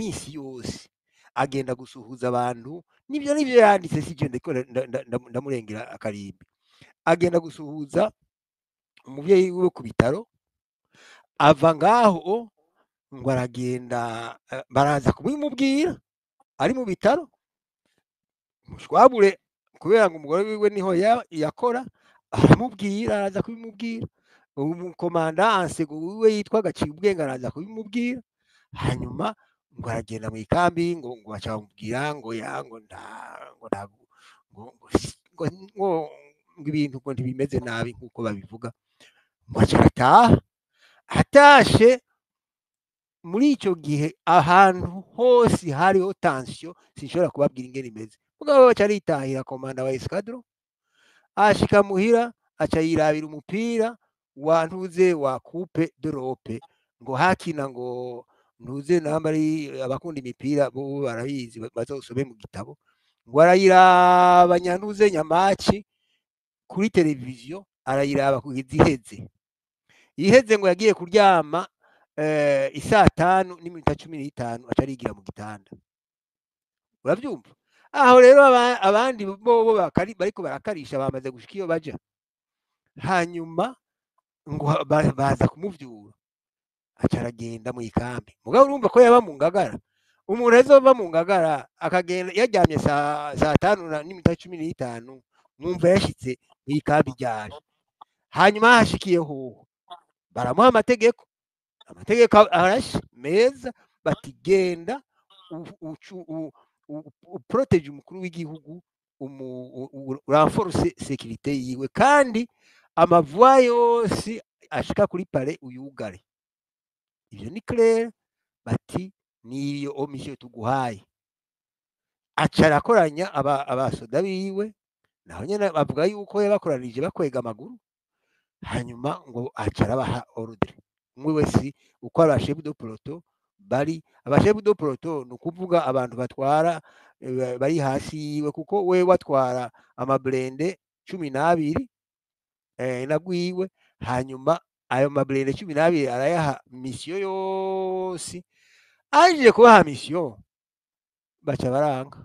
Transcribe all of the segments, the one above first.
Minsi yose agenda gusuhuza abantu. Nibyo yanditse, si je ndiko ndamurengera akarimbi. Agenda gusuhuza umuvyeyi wiwe ku bitaro. Ava ngaho ngo aragenda, baraza kubimubwira ari mu bitaro mushwabure, kubera ngo umugore wiwe niho yakora. Aramubwira, araza kubimubwira umukomanda ansego wiwe yitwa Gacibwenge, araza kubimubwira. Hanyuma ngo aragenda mu ikambi, ngo baca bamubwira ngo ya ngo nta ngo nta ngo ngo ngo ngo ngo ibintu ngo ntibimeze nabi nkuko babivuga. Ngo aca arataha. Atashe muri ico gihe, ahantu hose hariho tension, sinshobora kubabwira ingene imeze. Mugabo baca aritahira, commandant wa escadron. Ashika muhira, aca yirabira umupira wa ntuze, wa Coupe d'Europe, ngo hakina ngo ntuze, namba ari abakunda imipira bo barabizi, bazosome mu gitabo. Ngo arayiraba nyantuze nya match kuri televiziyo, arayiraba kugeza iheze. Iheze ngo yagiye kuryama isaa 5:15, aca arigira mu gitanda. Uravyumva aho rero, abandi bobo bariko barakarisha, bamaze gushika iyo baja. Hanyuma ngo baza kumuvyura, aca aragenda mu ikambi. Mugabo urumva ko yaba mu Ngagara. Umuntu azova mu Ngagara akagenda yaryamye saa 5:15, mwumva yashitse mu ikambi ryari? Hanyuma hashikiye hoho, baramuha amategeko, amategeko arashe meza, bati: "Genda uprotège umukuru w'igihugu, urenforce sécurité yiwe, kandi amavoies yose ashika kuri palais uyugare." Ivyo ni clair. Bati: "Niyo mission tuguhaye." Aca arakoranya abasoda biwe. Naho nyene bavuga yuko yabakoranije bakwega amaguru. Hanyuma ngo aca arabaha ordre umwe wese uko aba chef de peloton bari. Aba chef de peloton ni ukuvuga abantu batwara, bari hasi yiwe, kuko we watwara amablindés 12 nagwiwe. Hanyuma ayo mablindés 12 arayaha mission yose. Aje kubaha mission, baca baranga.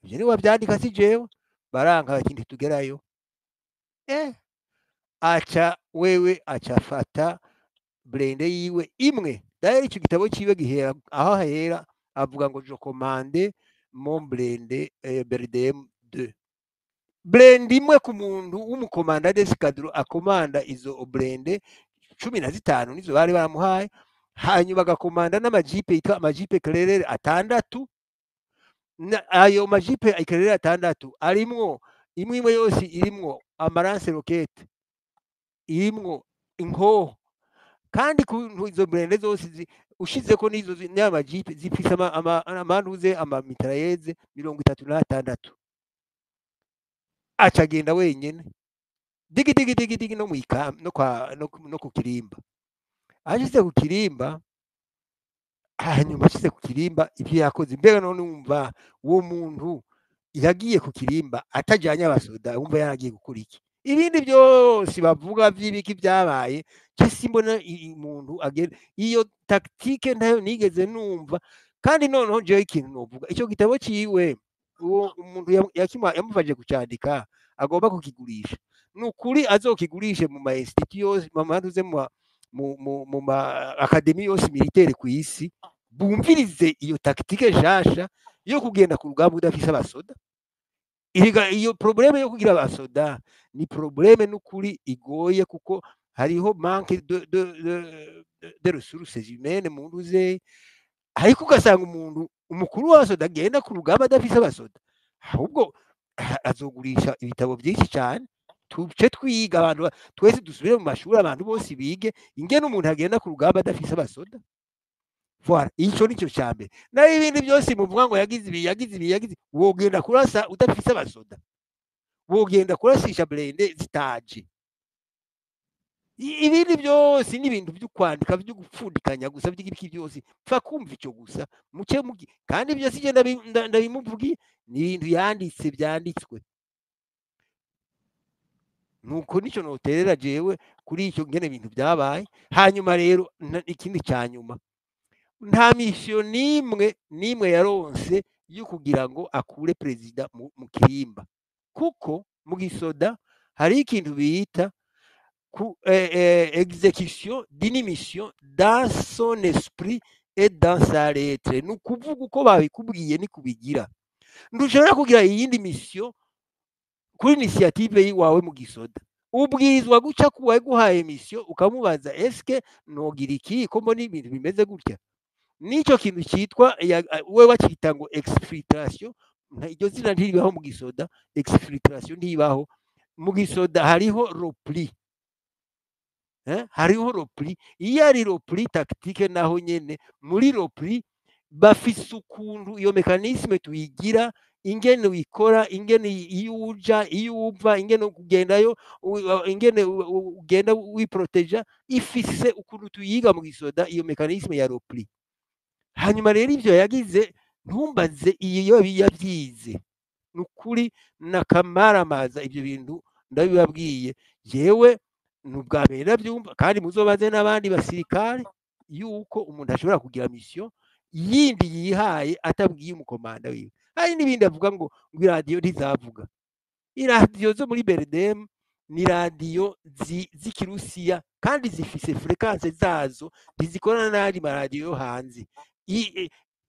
Ivyo niwe wavyandika, si jewe. Baranga, bati: "Ntitugerayo." Aca wewe aca afata blindé yiwe imwe. D'ailleurs ico gitabo ciwe gihera aho hahera avuga ngo: "Je commande mon blindé BRDM 2." Blindé imwe ku muntu w'umucommandant d'escadron akomanda izo blindés 15 nizo bari baramuhaye. Hanyuma agakomanda n'amajipe yitwa amajeeps éclaireurs atandatu. Ayo majeeps éclaireurs atandatu arimwo imwe imwe yose irimwo amalance-roquettes, irimwo inkoho. Kandi kuntu izo blindés zose ushizeko n'izo n'amajipe zifise amantuze, amamitrailleuses 36. Aca agenda wenyene digi digi digi digi no mwikam no kwa no ku kirimba. Ashitse ku kirimba, hanyuma ashitse ku kirimba, ivyo yakoze, mbega none wumva uwo muntu yagiye ku kirimba atajanye abasoda, wumva yaragiye gukora iki? Ibindi byose bavuga vy'ibiki vyabaye, je simbona umuntu agenda iyo tactique, ntayo nigeze numva. Kandi noneho jewe ikintu novuga, ico gitabo ciwe, uwo umuntu yamufashije kucandika agomba kukigurisha, ni ukuri azokigurishe mu ma institut yose, mu mantuze, mu ma académies yose militaire ku isi, bumvirize iyo tactique nshasha yo kugenda ku rugamba udafise abasoda. Erega iyo problème yo kugira abasoda ni problème n'ukuri igoye, kuko hariho manque de ressources humaines mu ntuze. Ariko ugasanga umuntu umukuru w'abasoda agenda ku rugamba adafise abasoda, ahubwo azogurisha ibitabo byinshi cyane. Tuce twiga abantu, twese dusubire mu mashuri, abantu bose bige ingene umuntu agenda ku rugamba adafise abasoda. Voilà, ico nico ca mbere. Naho ibindi byose muvuga ngo yagize ibi, yagize ibi, yagize, wogenda kurasa udafise abasoda? Wogenda kurasisha blindés zitaje? Ibindi byose ni ibintu byo kwandika, byo gupfundikanya gusa, by'ibiki byose. Pfa kumva ico gusa muce mugi. Kandi ibyo sije ndabimuvugiye, ni ibintu yanditse, byanditswe. Nuko nico noterera jewe kuri icyo ngene ibintu byabaye. Hanyuma rero ikindi ca nyuma. Nta mission n'imwe n'imwe yaronse yo kugira ngo akure perezida mu kirimba, kuko mu gisoda hari ikintu bita exécution d'une mission dans son esprit et dans sa lettre. Ni ukuvuga uko babikubwiye ni kubigira. Ntushobora kugira iyindi mission kuri initiative yiwawe. Mu gisoda ubwirizwa guca ku waguhaye mission, ukamubaza: "Eske nogira iki ko mbona ibintu bimeze gutya?" N'icyo kintu cyitwa we bakita ngo exfiltration, iryo zina ntiribaho mu gisoda. Exfiltration ntibaho mu gisoda. Hariho repli, hariho repli. Iyo ari repli tactique, naho nyene muri repli bafise ukuntu iyo mécanisme tuyigira, ingene uyikora, ingene iyo uja, iyo uva, ingene kugendayo, ingene ugenda wiproteja. Ifise ukuntu tuyiga mu gisoda iyo mécanisme ya repli. Hanyuma rero ivyo yagize, ntumbaze iyo yabyize. Ni ukuri nakamaramaza ibyo bintu, ndabibabwiye jewe ni ubwa mbere ndabyumva, kandi muzobaze n'abandi basirikare yuko umuntu ashobora kugira mission yindi yihaye atabwiye umukomanda wiwe. Hari n'ibindi avuga ngo iradiyo ntizavuga. Iradiyo zo muri BRDM ni radiyo z'ikirusiya kandi zifise fréquence zazo, ntizikorana n'ayandi maradiyo yo hanze.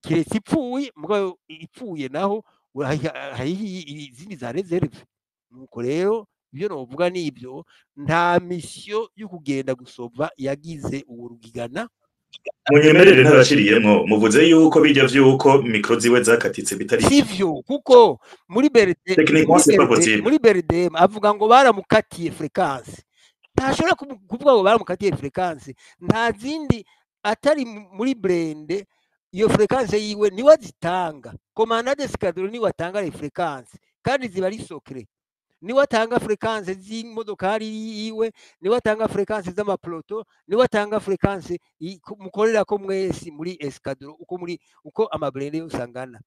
Kiretse ipfuye, mugabo ipfuye naho hariho izindi za réserve. Nuko rero ibyo novuga ni ibyo: nta mission yo kugenda gusova yagize uwo Rugigana. Munyemerere ntabashiriyemwo, muvuze yuko bijya vyuko micro ziwe zakatitse bitari Sivyo, kuko muri BRD Techniquement, muri c'est pas BRD possible. Muri BRDM avuga ngo baramukatiye fréquence. Ntashobora kuvuga ngo baramukatiye fréquence. Nta zindi atari muri blindé. Iyo fréquence yiwe niwe azitanga. Commandant d'escadron niwe atanga les fréquences, kandi ziba ari secret. Niwe atanga fréquence z'imodokari yiwe, niwe atanga fréquence z'amapeloton, niwe atanga fréquence mukorerako mwese muri escadron, uko muri uko amablindés yose angana.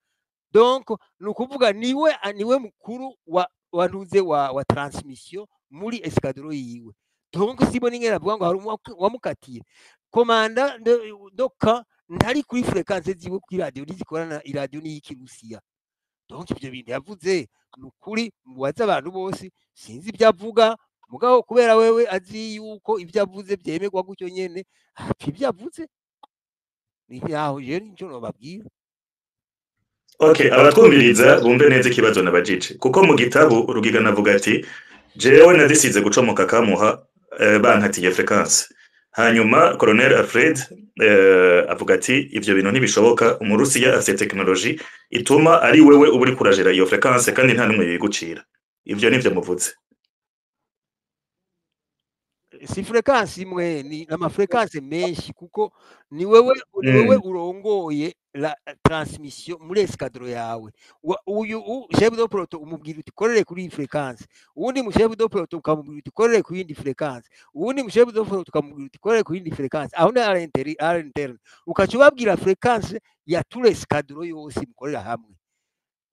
Donc ni ukuvuga niwe mukuru wa ntuze wa transmission muri escadron yiwe. Donc sibona ingene avuga ngo hari wamukatiye. Commandant doka ntari kuri fréquence ziwe, kuri radio ntizikorana. Iradiyo ni iy'ikirusiya. Donc ibyo bintu yavuze, ni ukuri mubaze abantu bose, sinzi ibyo avuga. Mugabo kubera wewe azi yuko ibyo avuze byemerwa gutyo nyene, apfa ibyo avuze. Ni yaho jewe nico nobabwira. Okay, abatwumviriza bumve neza ikibazo nabajije, kuko mu gitabo Rugigana avuga ati: "Jewe nadisize gucomoka kamuha bankatiye fréquence." Hanyuma Colonel Alfred avuga ati: "Ivyo bintu ntibishoboka, umurusiya afite technologie ituma ari wewe uba uri kurajera iyo fréquence, kandi nta n'umwe yigucira." Ivyo nivyo muvuze? Si fréquence imwe, ni amafréquences menshi, kuko ni wewe urongoye la transmission muri escadron yawe. Uyu chef de peloton umubwira uti: "Korere kuri iyi fréquence." Uwundi mu chef de peloton ukamubwira uti: "Korere kuri yindi fréquence." Uwundi mu chef de peloton ukamubwira uti: "Korere kuri yindi fréquence." Aho ni à l'interne, ukaca ubabwira fréquence ya tout l'escadron yose mukorera hamwe.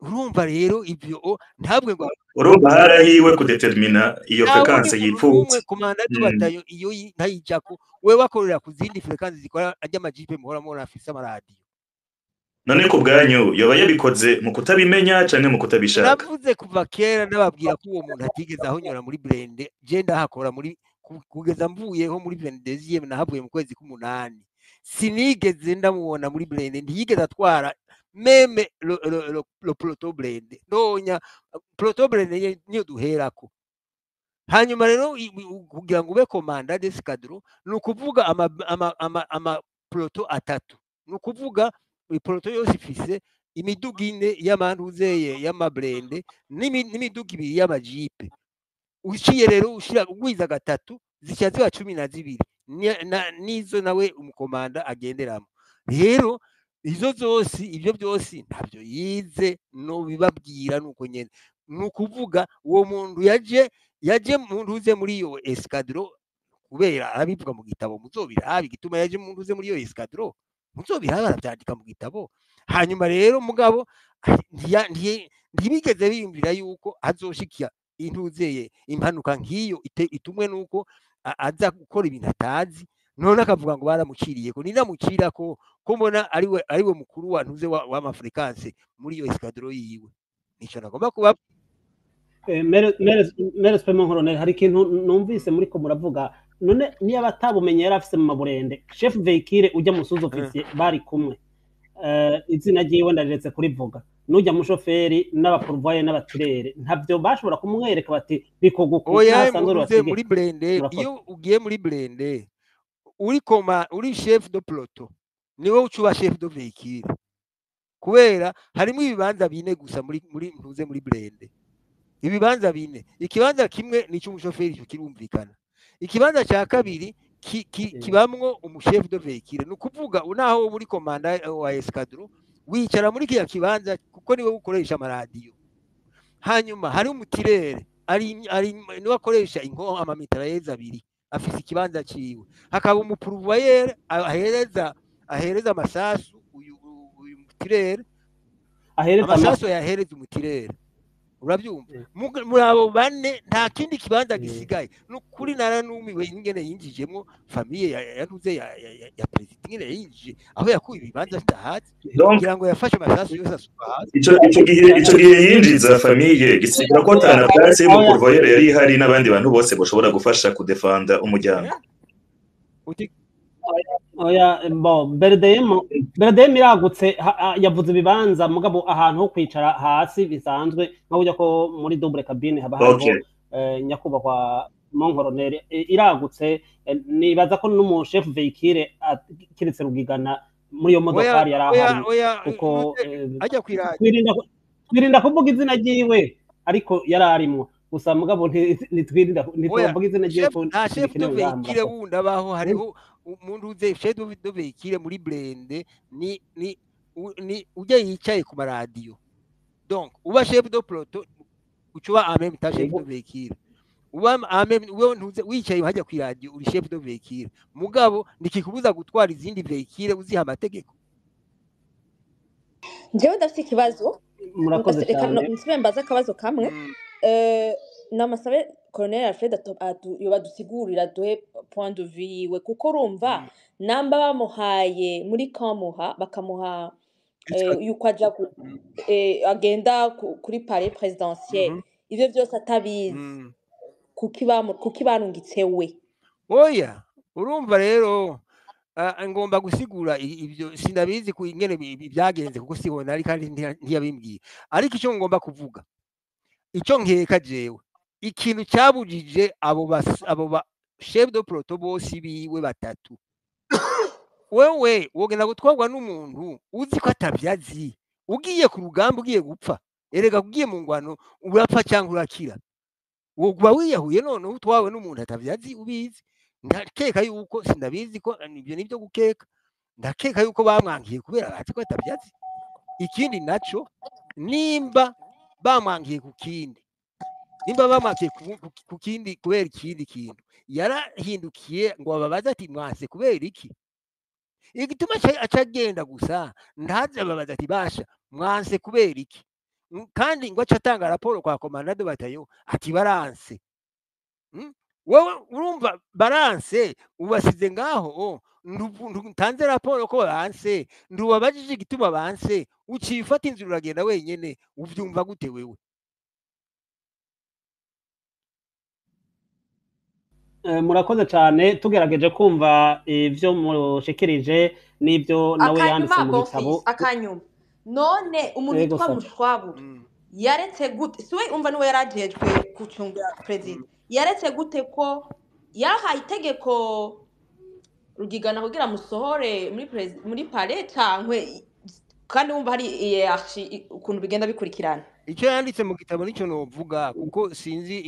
Urumva rero ivyo ntabwe ngo Urumva harahiwe kudetermina iyo nta wundi fréquence muntu yipfuza. n'umwe commandant de bataillon iyo ntayijako. Wewe akorera ku zindi fréquence zikora arya amajipe muhora mubona afise amaradiyo. None ku bwanyu yoba yabikoze mu kutabimenya canke mu kutabishaka? Navuze kuva kera, nababwira ko uwo muntu atigeze ahonyora muri blindé. Je ndahakora muri kugeza mvuyeho muri 22e, nahavuye mu kwezi k'umunani. Sinigeze ndamubona muri blindé, ntiyigeze atwara même le peloton blindé. Ndonya peloton blindé niyo duherako. Hanyuma rero kugira ngo ube commandant d'escadron, ni ukuvuga ama peloton atatu. Ni ukuvuga ipeloton yose ifise imiduga ine y'amantuzeye y'amablindés n'imiduga ibiri y'amajipe. Uciye rero ushira ugwiza gatatu, zica ziba 12 nizo nawe umukomanda agenderamo. Rero izo zose, ibyo byose ntabyo yize, no bibabwira nuko nyene. Ni ukuvuga uwo muntu yaje mu ntuze muri iyo escadron, kubera arabivuga mu gitabo, muzobirabe igituma yaje mu ntuze muri iyo escadron, muzobirabe, aravyandika mu gitabo. Hanyuma rero mugabo ntibigeze biyumvira yuko azoshikira intuzeye impanuka nk'iyo itumwe nuko aza gukora ibintu atazi. None akavuga ngo baramuciriye ko ninamucira ko mbona ariwe mukuru wa ntuze w'ama fréquences muri iyo escadron yiwe. Nico nagomba kuba. Mere mon colonel, hari ikintu numvise muri ko muravuga. None niba atabumenye yari afise mu maburende, chef véhicule ujya mu sous-officier bari kumwe, izina ryiwe ndariretse kurivuga, n'ujya mushoferi n'aba pourvoyeur n'aba tireurs, ntavyo bashobora kumwereka bati bikoguku Oya. n'asanzwe Muze bategeka? Muri blindé. Murakoze. Iyo ugiye muri blindé uri koma, uri chef de peloton, niwe ucuba chef de véhicule, kubera harimo ibibanza bine gusa muri ntuze muri blindé, ibibanza bine. Ikibanza kimwe ni icy'umushoferi, icyo kirumvikana. Ikibanza cya kabiri kibamwo umu chef de véhicule. Ni ukuvuga naho uba uri commandant wa escadron, wicara muri kiriya kibanza kuko niwe ukoresha amaradiyo. Hanyuma hari umu tireur ari niwe akoresha inko ama mitrailleuses abiri, afise ikibanza ciwe. Hakaba umu pourvoyeur ahereza amasasu uyu mu tireur. Ahereza Amasasu yahereza umu tireur, urabyumva? Muri abo bane nta kindi kibanza gisigaye. Nukuri naranumiwe ingene yinjijemwo famille ya ntuze ya perezida, ingene yinjije aho yakuye ibibanza bitahazi. Donc ngira ngo yafashe amasasu yose asuka hasi. Ico gihe yinjiza famille, gisigura ko atana place y'umu pourvoyeur yari ihari n'abandi bantu bose bashobora gufasha kudefanda umuryango. Uti? Oya, bon, BRDM iragutse. Yavuze ibibanza, mugabo ahantu ho kwicara hasi bisanzwe nka burya ko muri double cabine haba hariho nyakubahwa mon colonel, iragutse. Nibaza ko n'umu chef véhicule kiretse Rugigana muri iyo Oya. modokari yari Oya. ahari. Oya. Kuko ajya kwiradiyo. Twirinda kuvuga izina ryiwe, ariko yari arimwo gusa, mugabo ntitwirinda Oya. ntitwovuga izina ryiwe Chef ko nta chef de ntibikenewe ngaha. véhicule Murakoze. wundi abaho. Hariho umuntu uze chef de véhicule muri blindé ni ujya yicaye ku maradiyo. Donc uba chef de peloton, ucuba en même temps chef de véhicule, uba en même wewe ntuze wicaye hajya ku radio, uri chef de véhicule, mugabo nikikubuza gutwara izindi véhicule uziha amategeko. Njyewe ndafite ikibazo. Murakoze Reka cyane. Nsubire mbaze akabazo kamwe. Namasabe Colonel Alfred yobadusigurira, duhe point de vue yiwe, kuko urumva namba bamuhaye muri kamuha bakamuha yuko aja agenda kuri palais présidentiel, ivyo vyose atabizi, kuki barungitse we? Oya, urumva rero, ngomba gusigura ibyo sinabizi ku ingene byagenze, kuko sibona ari kandi ntiyabimbwiye. Ariko icyo ngomba kuvuga, icyo nkeka jewe, ikintu cyabujije abo ba chef de peloton bose biwe batatu, wewe wogenda gutwarwa n'umuntu uzi ko atavyazi, ugiye ku rugamba, ugiye gupfa? Erega ugiye mu ngwano urapfa cyangwa urakira. Wokuba wiyahuye noneho utwawe n'umuntu atavyazi ubizi. Ndakeka yuko, sindabizi ko ibyo nibyo gukeka, ndakeka yuko bamwangiye kubera bazi ko atavyazi. Ikindi naco, nimba bamwangiye ku kindi, nimba bamwangiye ku kindi kubera ikindi kintu, yarahindukiye ngo ababaze ati: "Mwanse kubera iki?" Igituma aca agenda gusa ntaze ababaza ati: "Basha, mwanse kubera iki?" Kandi ngo aca atanga raporo kwa commandant de bataillon ati: "Baranse." Wowe urumva baranse, ubasize ngaho, ntanze raporo ko baranse, ntubabajije igituma banse, uciye ufata inzira uragenda wenyene. Uvyumva gute wewe? Murakoze cyane. Tugerageje kumva ivyo mushikirije n'ibyo nawe yanditse Akanyuma mu gitabo. Bonfils, akanyuma. None umuntu Yego, yitwa Sabi. Mushwabura yaretse gute? Siwe umva niwe yarajejwe gucunga perezida, yaretse gute ko yarahaye itegeko Rugigana kugira musohore muri palais cankwe, kandi wumva hari hiérarchie ukuntu bigenda bikurikirana? Icyo yanditse mu gitabo nicyo novuga, kuko sinzi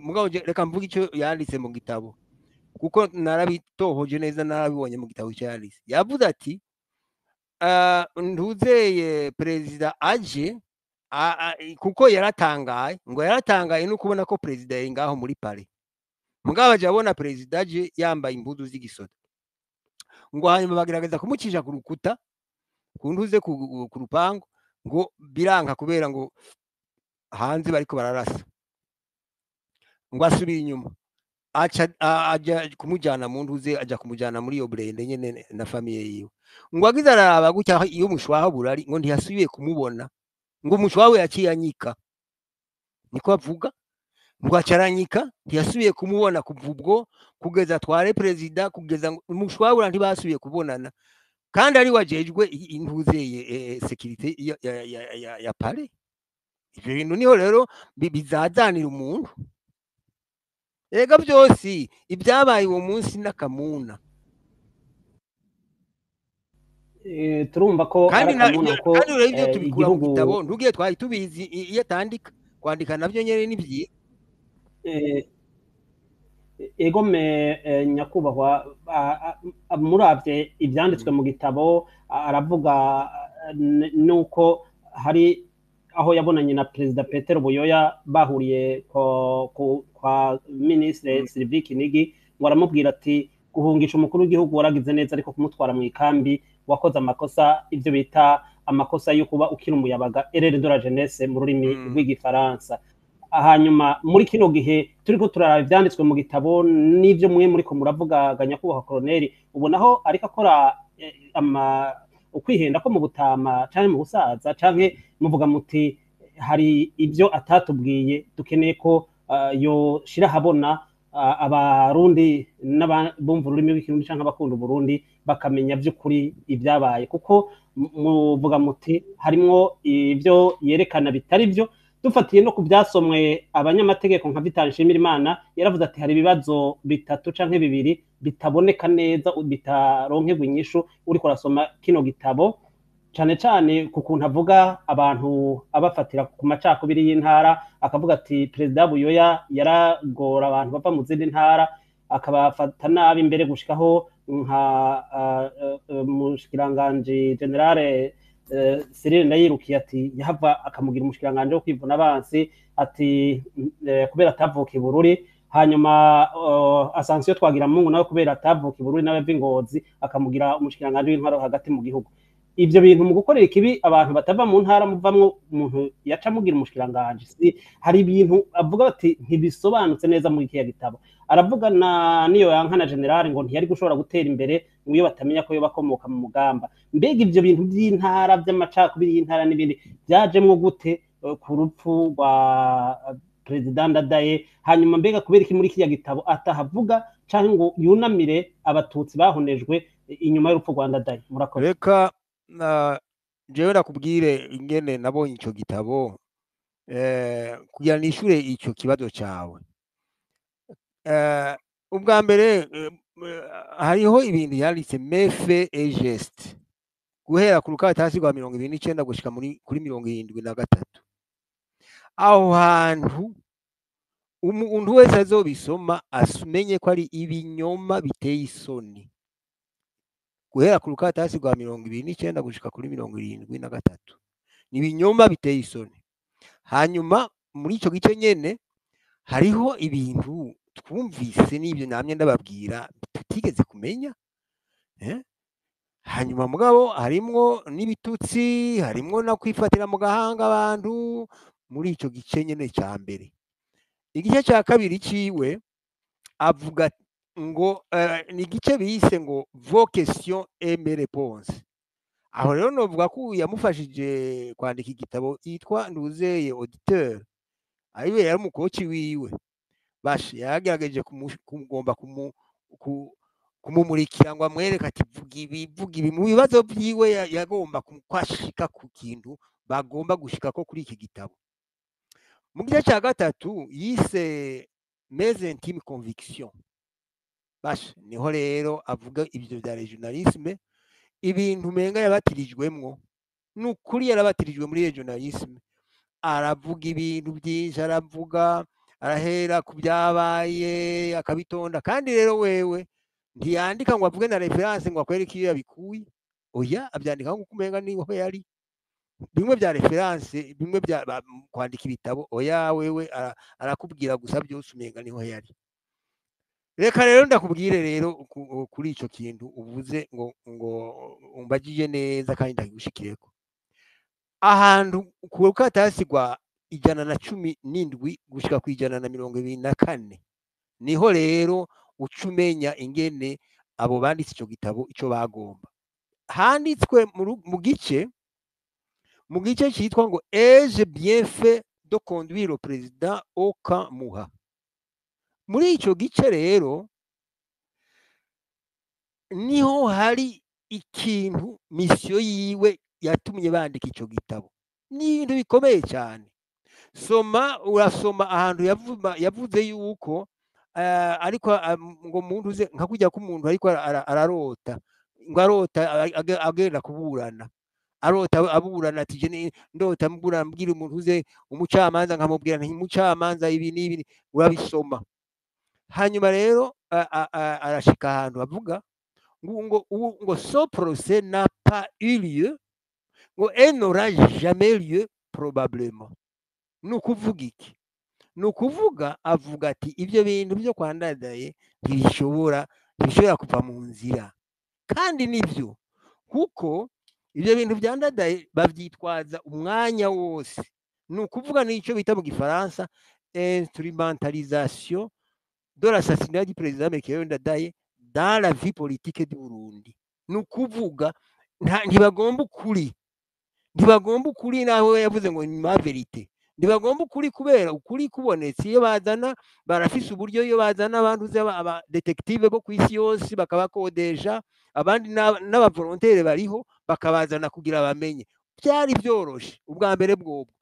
mugabo reka mvuge icyo yanditse mu gitabo, kuko narabitohoje neza, narabibonye mu gitabo icyo yanditse. Yavuze ati: "Ntuzeye perezida aje kuko yaratangaye, ngo yaratangaye no kubona ko perezida yari ngaho muri palais, mugabo aje abona perezida aje yambaye impuzu z'igisoda." Ngo hanyuma bagerageza kumucisha ku rukuta, ku ntuze, ku rupangu, ngo biranka kubera ngo hanze bariko bararasa, ngo asubira inyuma. Aca aja kumujana mu ntuze, aja kumujana muri iyo blindé nyene na famille yiwe. Ngo agize araraba gutya iyo umushwaho burari, ngo ntiyasubiye kumubona, ngo umushwaho yaciye anyika, niko avuga, ngo acaranyika, ntiyasubiye kumubona kuva ubwo kugeza atware perezida, kugeza umushwabura ntibasubiye kubonana, kandi ari wajejwe intuzeye sécurité ya palais. Ivyo bintu niho rero bizazanira umuntu. Ega byose ibyabaye uwo munsi n'akamuna. Turumva ko kandi ari akamuna ko kandi rero ibyo tubikura mu igihugu gitabo, ntugiye twari tubizi iyo atandika, kwandika navyo nyene ni vyiza. Egome nyakubahwa, muravye ivyanditswe mu gitabo, aravuga nuko hari aho yabonanye na perezida Petero Buyoya, bahuriye kwa ministre Sylvie Kinigi, ngo aramubwira ati: "Guhungisha umukuru w'igihugu waragize neza, ariko kumutwara mu ikambi wakoze amakosa", ivyo bita amakosa yo kuba ukiri umuyabaga, erreur de la jeunesse mu rurimi rw'igifaransa. Hanyuma muri kino gihe turiko turaraba ivyanditswe mu gitabo n'ivyo mwe muriko muravuga, nyakubahwa koroneri, ubonaho ariko akora ama ukwihenda ko mu butama canke mu busaza, canke muvuga muti hari ibyo atatubwiye dukeneye ko yoshira ahabona, abarundi n'abumva ururimi rw'ikirundi canke abakunda Uburundi bakamenya vy'ukuri ibyabaye? Kuko muvuga muti harimwo ibyo yerekana bitari byo, dufatiye no ku byasomwe abanyamategeko nka Vital Nshimirimana, yaravuze ati hari ibibazo bitatu canke bibiri bitaboneka neza, bitaronkerwa inyishu uriko urasoma kino gitabo, cane cane ku kuntu avuga abantu abafatira ku macakubiri y'intara, akavuga ati perezida Buyoya yaragora abantu bava mu zindi ntara, akabafata nabi, mbere gushikaho nka mushikiranganji général Cyril Ndayirukiye, ati yahava akamugira umushikiranganji wo kwivuna abansi, ati kubera atavuka i Bururi. Hanyuma Ascension Twagiramungu nawe kubera atavuka i Bururi, nawe ava i Ngozi, akamugira umushikiranganji w'intwaro hagati mu gihugu. Ivyo bintu mu gukorera ikibi abantu batava mu ntara muvamwo, umuntu yaca amugira umushikiranganji. Si hari ibintu avuga bati ntibisobanutse neza muri kiriya gitabo. Aravuga na niyo yankana général ngo ntiyari gushobora gutera imbere ngo iyo batamenya ko yoba akomoka mu mugamba. Mbega ivyo bintu by'intara, by'amacakubiri y'intara n'ibindi, byajemwo gute ku rupfu rwa perezida Ndadaye? Hanyuma mbega kubera iki muri kiriya gitabo atahavuga canke ngo yunamire abatutsi bahonejwe inyuma y'urupfu rwa Ndadaye? Murakoze. Reka na jewe nakubwire ingene nabonye ico gitabo, kugira nishure ico kibazo cawe. Ubwa mbere hariho ibintu yanditse, Méfaits et gestes, guhera ku rukaratasi rwa 29 gushika muri kuri 73. Aho hantu umuntu wese azobisoma asumenye ko ari ibinyoma biteye isoni, guhera ku rukaratasi rwa 29 gushika kuri 73 ni ibinyoma biteye isoni. Hanyuma muri ico gice nyene hariho ibintu twumvise n'ibyo namye ndababwira tutigeze kumenya. Hanyuma mugabo harimwo n'ibitutsi, harimwo no kwifatira mu gahanga abantu muri ico gice nyene ca mbere. Igice ca kabiri ciwe avuga ngo ni igice bise ngo "Vos questions et mes réponses". Aho rero novuga ko yamufashije kwandika igitabo yitwa Nduzeye Auditeur, ariwe yari umukoci wiwe. Bashe yaragerageje kumugomba kumumurikira ngo amwereke ati vuga ibi, vuga ibi. Mu bibazo vyiwe yagomba kwashika ku kintu bagomba gushikako kuri iki gitabo. Mu gice ca gatatu yise "Mes intimes convictions", basha niho rero avuga ivyo vya régionalisme, ibintu umenga yabatirijwemwo. Ni ukuri yarabatirijwe muri régionalisme. Aravuga ibintu byinshi, aravuga, arahera ku byabaye akabitonda. Kandi rero wewe ntiyandika ngo avuge na référence, ngo akwereke iyo yabikuye. Oya, abyandika nk'uko umenga niho yari. Bimwe bya référence, bimwe bya kwandika ibitabo, oya, wewe arakubwira gusa byose umenga niho yari. Reka rero ndakubwire rero kuri ico kintu uvuze ngo umbagije neza kandi ndakigushikireko. Ahantu ku rukatasi rwa 117 gushika ku 124. Niho rero uca umenya ingene abo banditse ico gitabo ico bagomba. Handitswe mu gice cyitwa ngo "Ai-je bien fait de conduire le président au camp Muha". Muri ico gice rero niho hari ikintu, mission yiwe yatumye bandika ico gitabo. Ni ibintu bikomeye cyane. Soma, urasoma ahantu yavuze yuko ariko ngo muntu uze nka kujya k'umuntu ariko ararota, ngo arota agenda kuburana, arota aburana, ati je ndota mburana, mbwira umuntu uze umucamanza, nkamubwira nti umucamanza ibi n'ibi. Urabisoma. Hanyuma rero arashika ahantu avuga ngo "Ce procès n'a pas eu lieu", ngo "et n'aura jamais lieu probablement". Ni ukuvuga iki? Ni ukuvuga avuga ati ibyo bintu byo kwa Ndadaye ntibishobora kuva mu nzira. Kandi nibyo, kuko ibyo bintu bya Ndadaye babyitwaza umwanya wose. Ni ukuvuga n'icyo bita mu Gifaransa instrumentalisation de l'assassinat du président Melchior Ndadaye dans la vie politique du Burundi. Ni ukuvuga ntibagomba ukuri, ntibagomba ukuri. Naho we yavuze ngo ni ma vérité, ntibagomba ukuri, kubera ukuri kubonetse, iyo bazana, barafise uburyo, iyo bazana abantu uzi aba détectives bo ku isi yose bakabakodesha, abandi n'aba volontaires bariho, bakabazana kugira bamenye. Byari byoroshe. Ubwa mbere bwobwo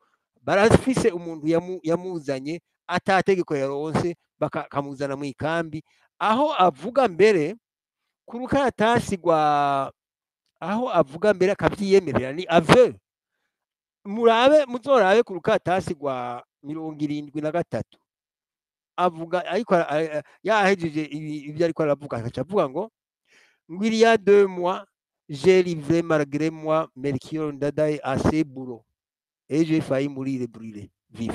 barafise umuntu yamuzanye atategeko yaronse, bakamuzana mu ikambi, aho avuga mbere ku rukaratasi rwa, aho avuga mbere akavyiyemerera, ni aveu. Murabe, muzorabe ku rukaratasi rwa 73, avuga ariko yahejeje ibyo ariko aravuga, agaca avuga ngo "Il y a 2 mois, j'ai livré malgré moi Melchior Ndadaye à ses bourreaux et j'ai failli mourir brûlé vif".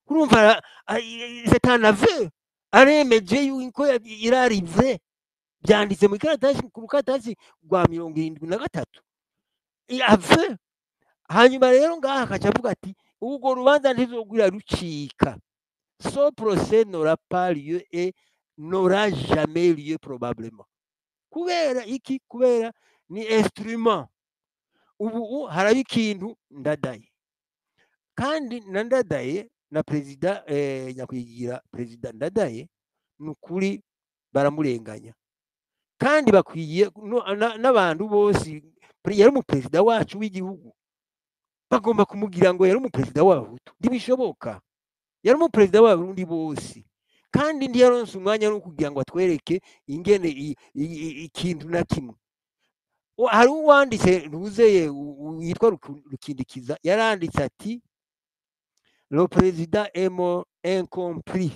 Urumva c'est un aveu, aremeje yuko irarive, byanditse mu ikaratasi, ku rukaratasi rwa 73, aveu. Hanyuma rero ngaha akaca avuga ati urwo rubanza ntizogwira rucika, "Ce procès n'aura pas lieu et n'aura jamais lieu probablement". Kubera iki? Kubera ni instrument. Ubu haraba ikintu Ndadaye, kandi na Ndadaye na perezida nyakwigira perezida Ndadaye, ni ukuri baramurenganya, kandi bakwiye n'abantu bose. Yari umuperezida wacu w'igihugu, bagomba kumugira ngo yari umuperezida w'Abahutu. Ntibishoboka, yari umuperezida w'Abarundi bose. Kandi ntiyaronse umwanya wo kugira ngo atwereke ingene ikintu na kimwe. Hari uwanditse ntuzeye yitwa Rukindikiza, yaranditse ati "Le président est mort incompris",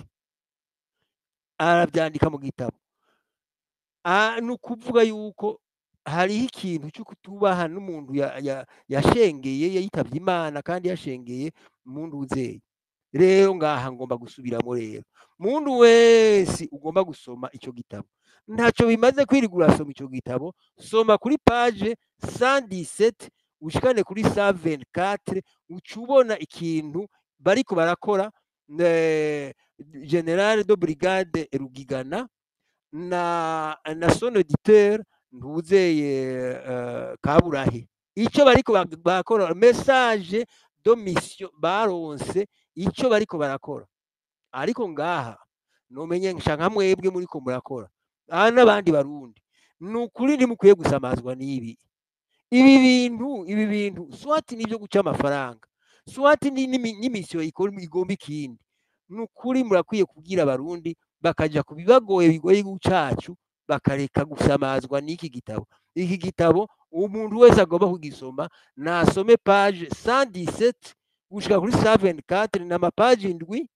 arabyandika mu gitabo. Ni ukuvuga yuko hariho ikintu cyo kutubaha n'umuntu yashengeye, yitavye Imana kandi yashengeye muntu uzeye. Rero ngaha ngomba gusubiramo rero, muntu wese ugomba gusoma ico gitabo, ntacyo bimaze kwirirwa urasoma ico gitabo. Soma kuri page 117 ushikane kuri 124, uca ubona ikintu bariko barakora général de brigade Rugigana na son auditeur ntuzeye Kaburahe, icyo bariko barakora, message de mission baronse, icyo bariko barakora. Ariko ngaha nomenye nka mwebwe muriko murakora aha n'abandi Barundi, ni ukuri ntimukwiye gusamazwa n'ibi ibi bintu. Ibi bintu soit ni ibyo guca amafaranga, soit ni n'i mission igomba ikindi. Ni ukuri murakwiye kubwira Abarundi bakaja ku bibagoye, bigoye igihugu cacu, bakareka gusamazwa n'iki gitabo. Iki gitabo umuntu wese agomba kugisoma nasome page 117 gushika kuri 124, ni amapaji 7,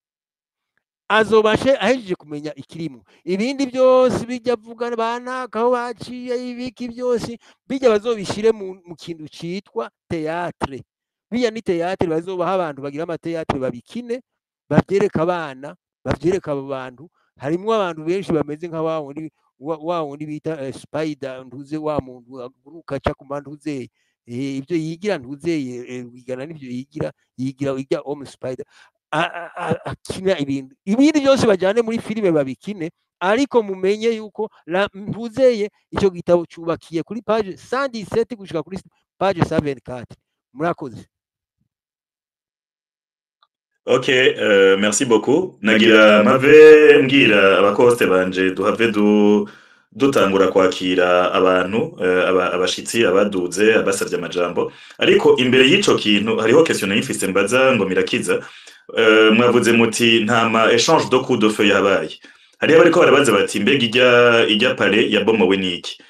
azobashe ahejeje kumenya ikirimo. Ibindi byose bijya avuga banaka aho baciye ibiki byose bijya, bazobishire mu kintu citwa théâtre. Bijya ni théâtre, bazobaha abantu bagira ama théâtre, babikine, bavyereka abana, bavyereka abo bantu. Harimwo abantu benshi bameze nka wa wundi wa wundi bita spider, ntuze wa muntu aguruka aca ku ntuze, ibyo yigira, ntuzeye wigana n'ibyo yigira, yigira homme spider. akina ibintu, ibindi byose bajyane muri filime babikine, ariko mumenye yuko ntuzeye icyo gitabo cyubakiye kuri page 117 gushika kuri page 124. Murakoze. Ok, merci beaucoup. Nagira mave mbwira abakoste banje duhave dutangura kwakira abantu, abashitsi abaduze abasavye amajambo. Ariko imbere y'ico kintu hariho question nayifise mbaza ngo mirakiza. Mwavuze muti nta ma échange de coups de feu yabaye. Hariho abariko barabaza bati mbega ijya palais yabomowe niki?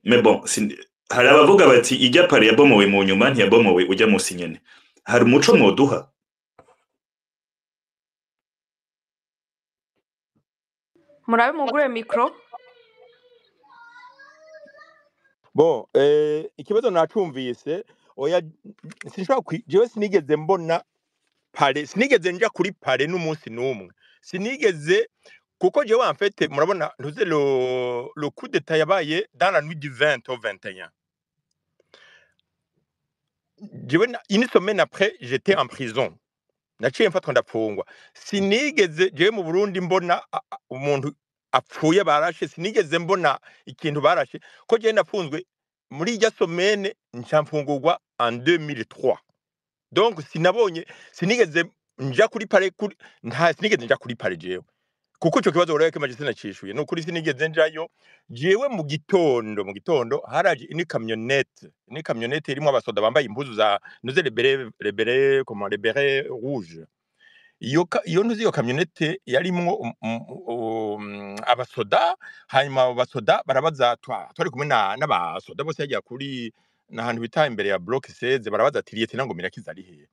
Mais bon, hari abavuga bati ijya palais yabomowe mu nyuma, ntiyabomowe ujya musi nyene. Hari umuco mwoduha? Murabe mugure micro. Bon, ikibazo nacumvise, oya, sinshobora, jewe sinigeze mbona palais, sinigeze nja kuri palais n'umunsi n'umwe, sinigeze, kuko jewe en fait murabona ntuze le coup d'état yabaye dans la nuit du 20 au 21. Jewe une semaine après j'étais en prison, naciye mfatwa ndapfungwa. Sinigeze jewe mu Burundi mbona umuntu apfuye barashe, sinigeze mbona ikintu barashe, ko jewe nafunzwe muri irya semaine, nca mfungurwa en 2003. Donc sinabonye, sinigeze nja kuri palais kuri, nta sinigeze nja kuri palais jewe, kuko ico kibazo urebe kimaje sinacishuye. Nukuri sinigeze njayo jewe. Mu gitondo haraje ini camionnette irimwo abasoda bambaye impuzu za nuze les bérets, comment, les bérets rouges. Iyo ntuzi iyo camionnette yarimwo abasoda. Hanyuma abo basoda barabaza, twari kumwe n'abasoda bose yagiye kuri n'ahantu bita imbere ya bloc 16, barabaza ati lieutenant ngo Mirakiza ari hehe?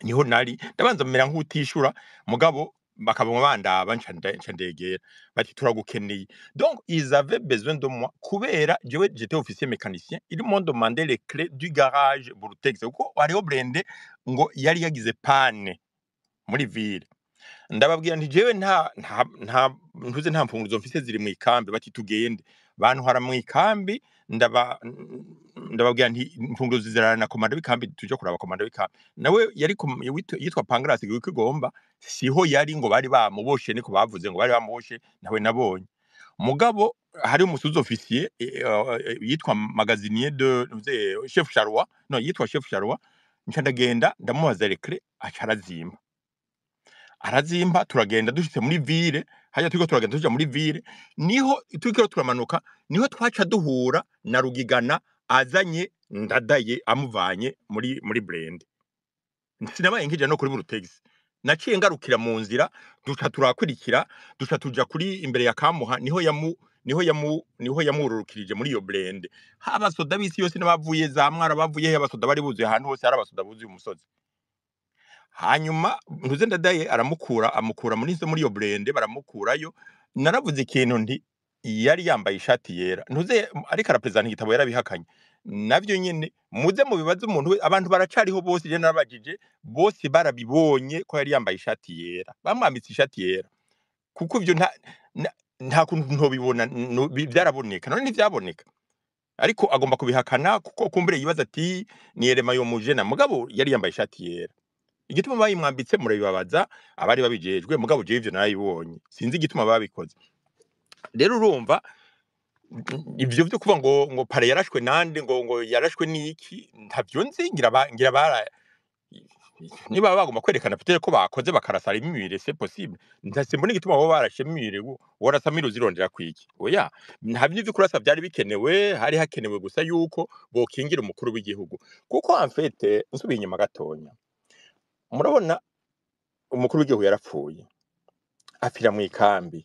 Niho nari ndabanza mera nk'utishura, mugabo bakabona bandaba, nca ndegera, bati turagukeneye. Donc ils avaient besoin de moi kubera jewe j'étais officier mécanicien. Ils m'ont demandé les clés du garage Brutex kuko hariho blindé ngo yari yagize panne muri ville. Ndababwira nti jewe nta ntuze nta mfunguzo mfise, ziri mu ikambi. Bati tugende, bantwara mu ikambi. Ndababwira nti imfunguzo zirarana na komanda w'ikambi, tuje kuraba komanda w'ikambi. Nawe yari yitwa Pangrasi Wikigomba, siho yari, ngo bari bamuboshe, niko bavuze ngo bari bamuboshe, nawe nabonye. Mugabo hari umu sous-officier yitwa magasinier de ntuze chef Charwa, no yitwa chef Charwa. Nca ndagenda ndamubaza les clés, aca arazimba, arazimba. Turagenda, dushitse muri ville hajya, turiko turagenda tuja muri ville, niho turiko turamanuka, niho twaca duhura na Rugigana azanye Ndadaye, amuvanye muri blindé. Sinabaye nkija no kuri Burutegisi, naciye ngarukira mu nzira, duca turakurikira, duca tuja kuri imbere ya Kamuha, niho yamururukirije muri iyo blindé. Abasoda b'isi yose n'abavuye za Mwara, bavuye he, abasoda bari buzuye ahantu hose, hari abasoda buzuye umusozi. Hanyuma ntuze Ndadaye aramukura, amukura muri iyo blindé, baramukurayo. Naravuze ikintu nti yari yambaye ishati yera, ntuze ariko arapresenta igitabo yarabihakanye navyo nyene. Muze mu bibazo umuntu abantu baracariho bose, je narabajije bose barabibonye ko yari yambaye ishati yera, bamwambitse ishati yera, kuko ivyo nta kuntu ntobibona, byaraboneka. None ntivyaboneka? Ariko agomba kubihakana kuko kumbure yibaza ati ni Yerema yo mujena. Mugabo yari yambaye ishati yera, igituma bayimwambitse murabibabaza abari babijejwe. Mugabo jewe ivyo narabibonye, sinzi igituma babikoze. Rero urumva ivyo vyo kuvuga ngo palais yarashwe nande, ngo yarashwe niki, ntavyo nzi. Ngira bara niba bagomba kwerekana peut-être ko bakoze bakarasa imibiri, c'est possible. Ndasimbona igituma bo barashe imibiri, warasa mire uzirondera kwiki? Oya, nta byo kurasa byari bikenewe, hari hakenewe gusa yuko bokingira umukuru w'igihugu, kuko en fait nsubiye inyuma gatonya, murabona umukuru w'igihugu yarapfuye, apfira mu ikambi.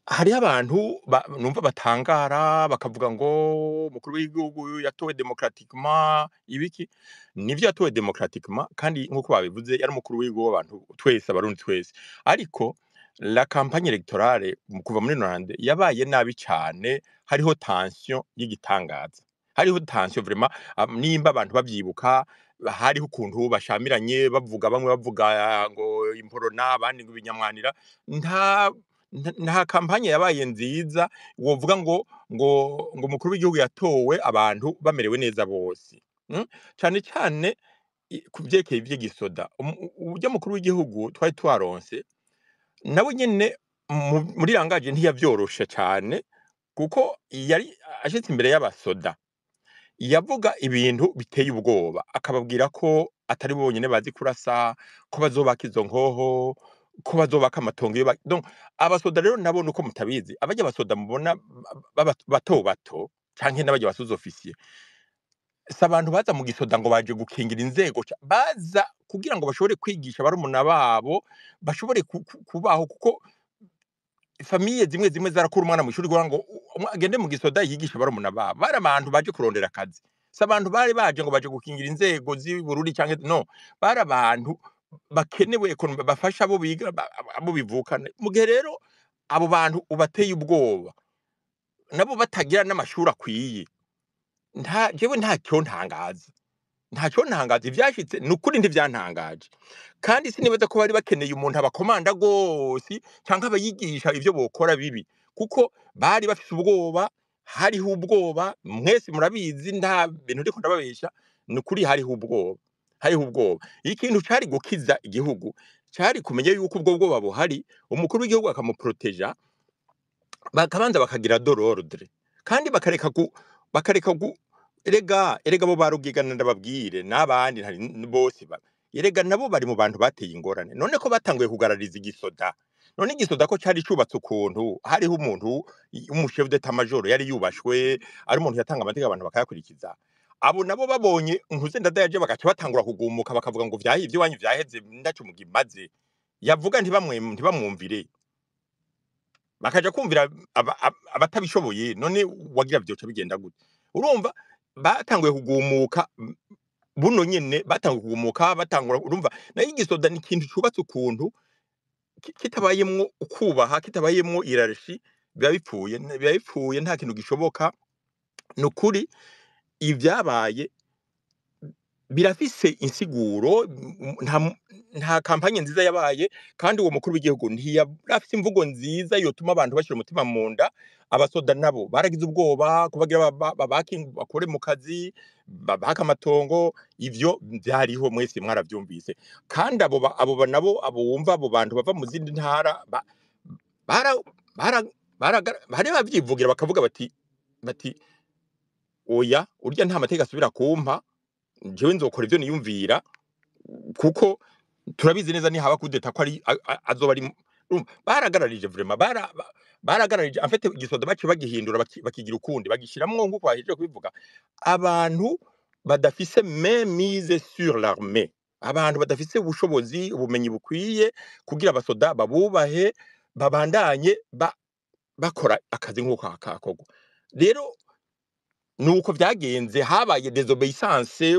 Hariho abantu numva batangara bakavuga ngo umukuru w'igihugu yatowe démocratiquement, ibiki. Nivyo, yatowe démocratiquement, kandi nk'uko babivuze yari umukuru w'igihugu w'abantu twese, Abarundi twese. Ariko la campagne électorale kuva muri 90 yabaye nabi cane, hariho tension y'igitangaza, hariho tension vraiment. Nimba abantu bavyibuka, hariho ukuntu bashamiranye bavuga, bamwe bavuga ngo imporona, abandi ngo ibinyamwanira. Nta campagne yabaye nziza wovuga ngo umukuru w'igihugu yatowe abantu bamerewe neza bose. Cane cane ku vyerekeye ivy'igisoda, uburyo mukuru w'igihugu twari twaronse nawe nyene muri rangaje ntiyavyoroshe cane, kuko yari ashitse imbere y'abasoda yavuga ibintu biteye ubwoba, akababwira ko atari bo bonyene bazi kurasa, ko bazobaka izo nkoho, ko bazobaka amatongo iyo donc abasoda rero nabo nuko mutabizi, abarya abasoda mubona bato bato canke n'abarya ba sous-officier, si abantu baza mu gisoda ngo baje gukingira inzego, baza kugira ngo bashobore kwigisha barumuna babo, bashobore kubaho, kuko famille zimwe zimwe zarakura umwana mu ishuri kugira ngo agende mu gisoda yigishe barumuna babo. Bari abantu baje kurondera akazi, si abantu bari baje ngo baje gukingira inzego z'i Bururi canke no, bari abantu bakenewe bafasha abo biga, abo bivukana. Mu gihe rero abo bantu ubateye ubwoba, nabo batagira n'amashuri akwiye, nta jewe ntacyo ntangaza, ntacyo ntangaza ivyashitse ni ukuri ntivyantangaje. Kandi sinibaza ko bari bakeneye umuntu abakomanda gose canke abayigisha ivyo bokora bibi, kuko bari bafise ubwoba, hariho ubwoba, mwese murabizi, nta bintu ndiko ndababesha, ni ukuri hariho ubwoba, hariho ubwoba. Ikintu cari gukiza igihugu cari kumenya yuko ubwo bwoba buhari, umukuru w'igihugu akamuproteja, bakabanza bakagira de l'ordre, kandi bakareka erega bo barugigana, ndababwire n'abandi ntari bose erega nabo bari mu bantu bateye ingorane. None ko batanguye kugarariza igisoda, none igisoda ko cari cubatse ukuntu hariho umuntu umu chef d'état major yari yubashwe, ari umuntu yatanga amategeko abantu bakayakurikiza, abo nabo babonye nkuze ndadayaje bagaca batangura kugumuka, bakavuga ngo vyahi ivy'iwanyu vyaheze ndaco mugimaze, yavuga ntibamwumvire, bakaja kumvira abatabishoboye. None wagira vyoca bigenda gute? Urumva batanguye kugumuka buno nyene, batanguye kugumuka batangura. Urumva nayo igisoda ni ikintu cubatse ukuntu kitabayemwo ukubaha, kitabayemwo hiérarchie, biba bipfuye, biba bipfuye, nta kintu gishoboka. Ni ukuri ivyabaye birafise insiguro, nta campagne nziza yabaye, kandi uwo mukuru w'igihugu ntiyarafise imvugo nziza yotuma abantu bashira umutima mu nda. Abasoda nabo baragize ubwoba kubagira babake bakore mu kazi, babaka amatongo, ivyo vyariho mwese mwaravyumvise. Kandi abo nabo abo wumva abo bantu bava mu zindi ntara bara bara bari bavyivugira bakavuga bati oya, urya nta mateka asubira kumpa, jewe nzokora ivyo niyumvira, kuko turabizi neza ni haba kudeta ko ari azoba ari. Urumva, baragararije vraiment, baragararije en fait igisoda baciye bagihindura, bakigira ukundi, bagishiramwo nkuko bahejeje kubivuga, abantu badafise mainmise sur l'armée, abantu badafise ubushobozi, ubumenyi bukwiye kugira abasoda babubahe, babandanye bakora akazi nkuko kakorwa. Rero nuko vyagenze, habaye désobéissance,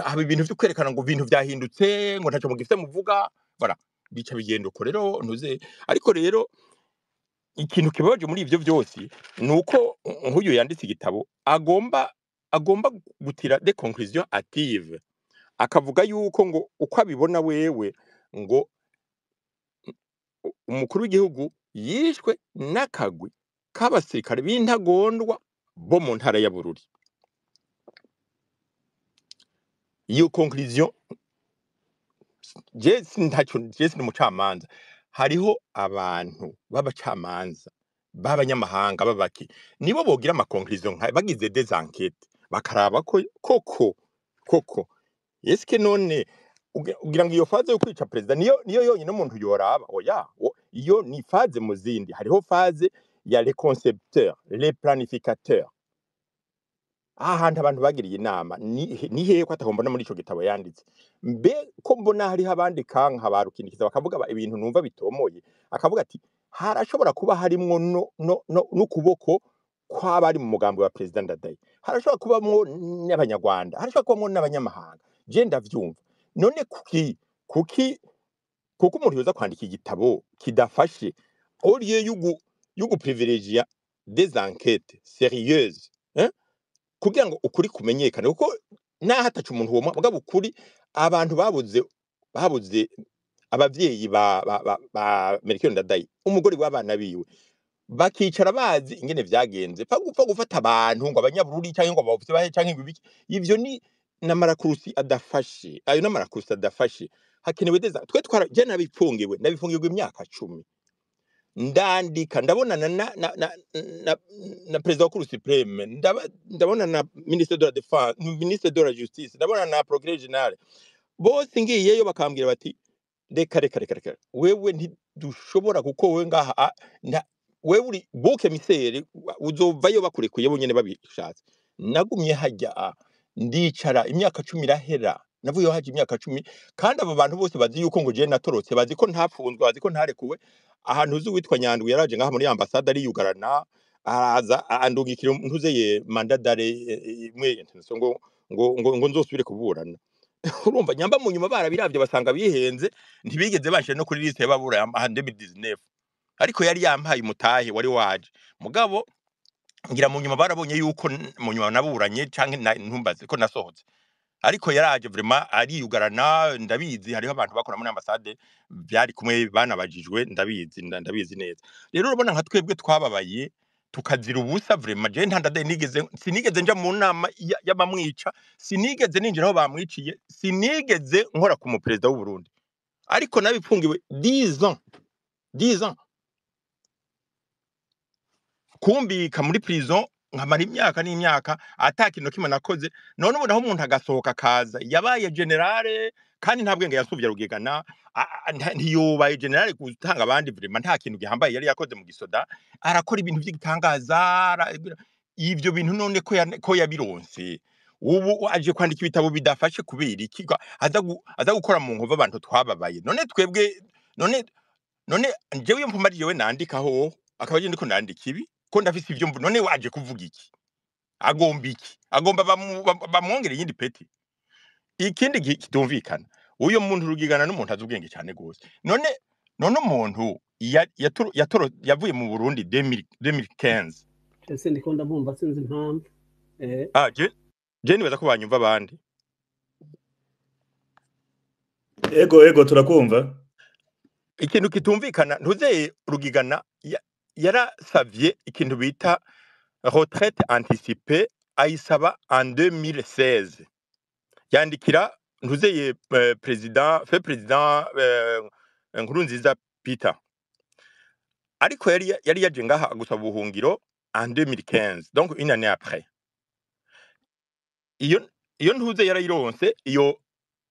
haba ibintu vyo kwerekana ngo ibintu vyahindutse, ngo ntaco mugifite muvuga, voilà, bica bigenda uko. Rero ntuze, ariko rero ikintu kibabaje muri ivyo vyose nuko nk'uyu yanditse igitabo agomba gutira des conclusions hâtives, akavuga yuko ngo uko abibona wewe ngo umukuru w'igihugu yishwe n'akagwi k'abasirikare b'intagondwa bo mu ntara ya Bururi. Iyo conclusion je ntacyo, je ni umucamanza, hariho abantu b'abacamanza b'abanyamahanga babaki nibo bogira ama conclusion nka bagize des enquêtes, bakaraba ko koko koko eske none ugira ngo iyo phase yo kwica perezida niyo yonyine umuntu yoraba? Oya, iyo ni phase mu zindi. Hariho phase ya les concepteurs, les planificateurs, ahantu abantu bagiriye inama ni hehe, ko atahombona muri ico gitabo yanditse? Mbe ko mbona hariho abandika nka barukinikiza bakavuga ibintu numva bitomoye, akavuga ati harashobora kuba harimwo no n'ukuboko kw'abari mu mugambi wa perezida Ndadaye, harashobora kubamwo n'abanyarwanda, harashobora kubamwo n'abanyamahanga. Je ndavyumva. None kuki kuko umuntu yoza kwandika igitabo kidafashe au lieu yugu privilégier des enquêtes sérieuses, hein? Kugira ngo ukuri kumenyekane, kuko naho ataca umuntu uwo mugabo ukuri, abantu babuze abavyeyi ba Melchior Ndadaye, umugore w'abana biwe, bakicara bazi ingene vyagenze, pa gupfa gufata abantu ngo abanyabururi canke ngo abafite bahe canke ngo ibiki, ivyo ni N'amaraccourcis adafashe, ayo n'amaraccourcis adafashe. Hakenewe deza twe twara je nabipfungiwe, nabifungirwa imyaka 10, ndandika, ndabonana na président wa Cour suprême, ndabona na ministre de la défense, ministre de la justice, ndabona na procureur général, bose ngiyeyo bakambwira bati: "Reka, reka, reka, reka, wewe ntidushobora, kuko wewe ngaha wewe uri bouc émissaire, uzovayo bakurekuye bo nyene babishatse." Nagumye hajya, ndicara, imyaka 10 irahera. Navuyeho haje imyaka 10, kandi abo bantu bose bazi yuko ngo jewe natorotse, bazi ko ntapfunzwe, bazi ko ntarekuwe. Ahantu uzi witwa Nyandwi yaraje ngaha muri ambasade, ariyugarana, araza andungikira ntuzeye mandat d'arrêt imwe ngo nzosubire kuburana. Urumva nyamba mu nyuma barabiravye basanga bihenze, ntibigeze banshira no kuri liste y'ababura aha 2019, ariko yari yampaye umutahe wari waje. Mugabo ngira mu nyuma barabonye yuko mu nyuma naburanye canke ntumbaze ko nasohotse, ariko yaraje vraiment ariyugarana. Ndabizi, hariho abantu bakora muri ambasade byari kumwe banabajijwe, ndabizi, ndabizi neza. Rero urabona nka twebwe twababaye tukazira ubusa. Vraiment je nta ndade nigeze, sinigeze nja mu nama y'abamwica, sinigeze ninjira aho bamwiciye, sinigeze nkora ku muperezida w'u Burundi, ariko nabipfungiwe 10 ans, 10 ans, kumbika muri prison nkamara imyaka n'imyaka ata kintu kimwe nakoze. None ubu naho umuntu agasohoka akaza yabaye général, kandi nta bwenge yasuvye Rugigana, ntiyubaye général gutanga abandi. Vraiment nta kintu gihambaye yari yakoze mu gisoda, arakora ibintu vy'igitangaza, ivyo bintu none ko yabironse, ubu aje kwandika ibitabo bidafashe kubera iki? Aza gukora mu nkovu abantu twababaye. None twebwe, none njyewe iyo mpuma jewe nandikaho akaba je ndiko ndandika ibi ko ndafise ivyo none waje kuvuga iki? Agomba iki? Agomba bamwongere iyindi peti? Ikindi kitumvikana, uyo muntu Rugigana n'umuntu azi ubwenge cyane gose. None umuntu yavuye mu Burundi 2000 2015. Ese ndiko ndabumva, sinzi impamvu. Ah, je nibaza ko banyumva abandi. Ego, turakumva. Ikintu kitumvikana, ntuzeye Rugigana yarasavye ikintu bita retraite anticipée, ayisaba en 2016, yandikira ntuzeye président, feu président Nkurunziza Peter, ariko yari yaje ngaha gusaba ubuhungiro en 2015, donc une année après. Iyo ntuze yarayironse, iyo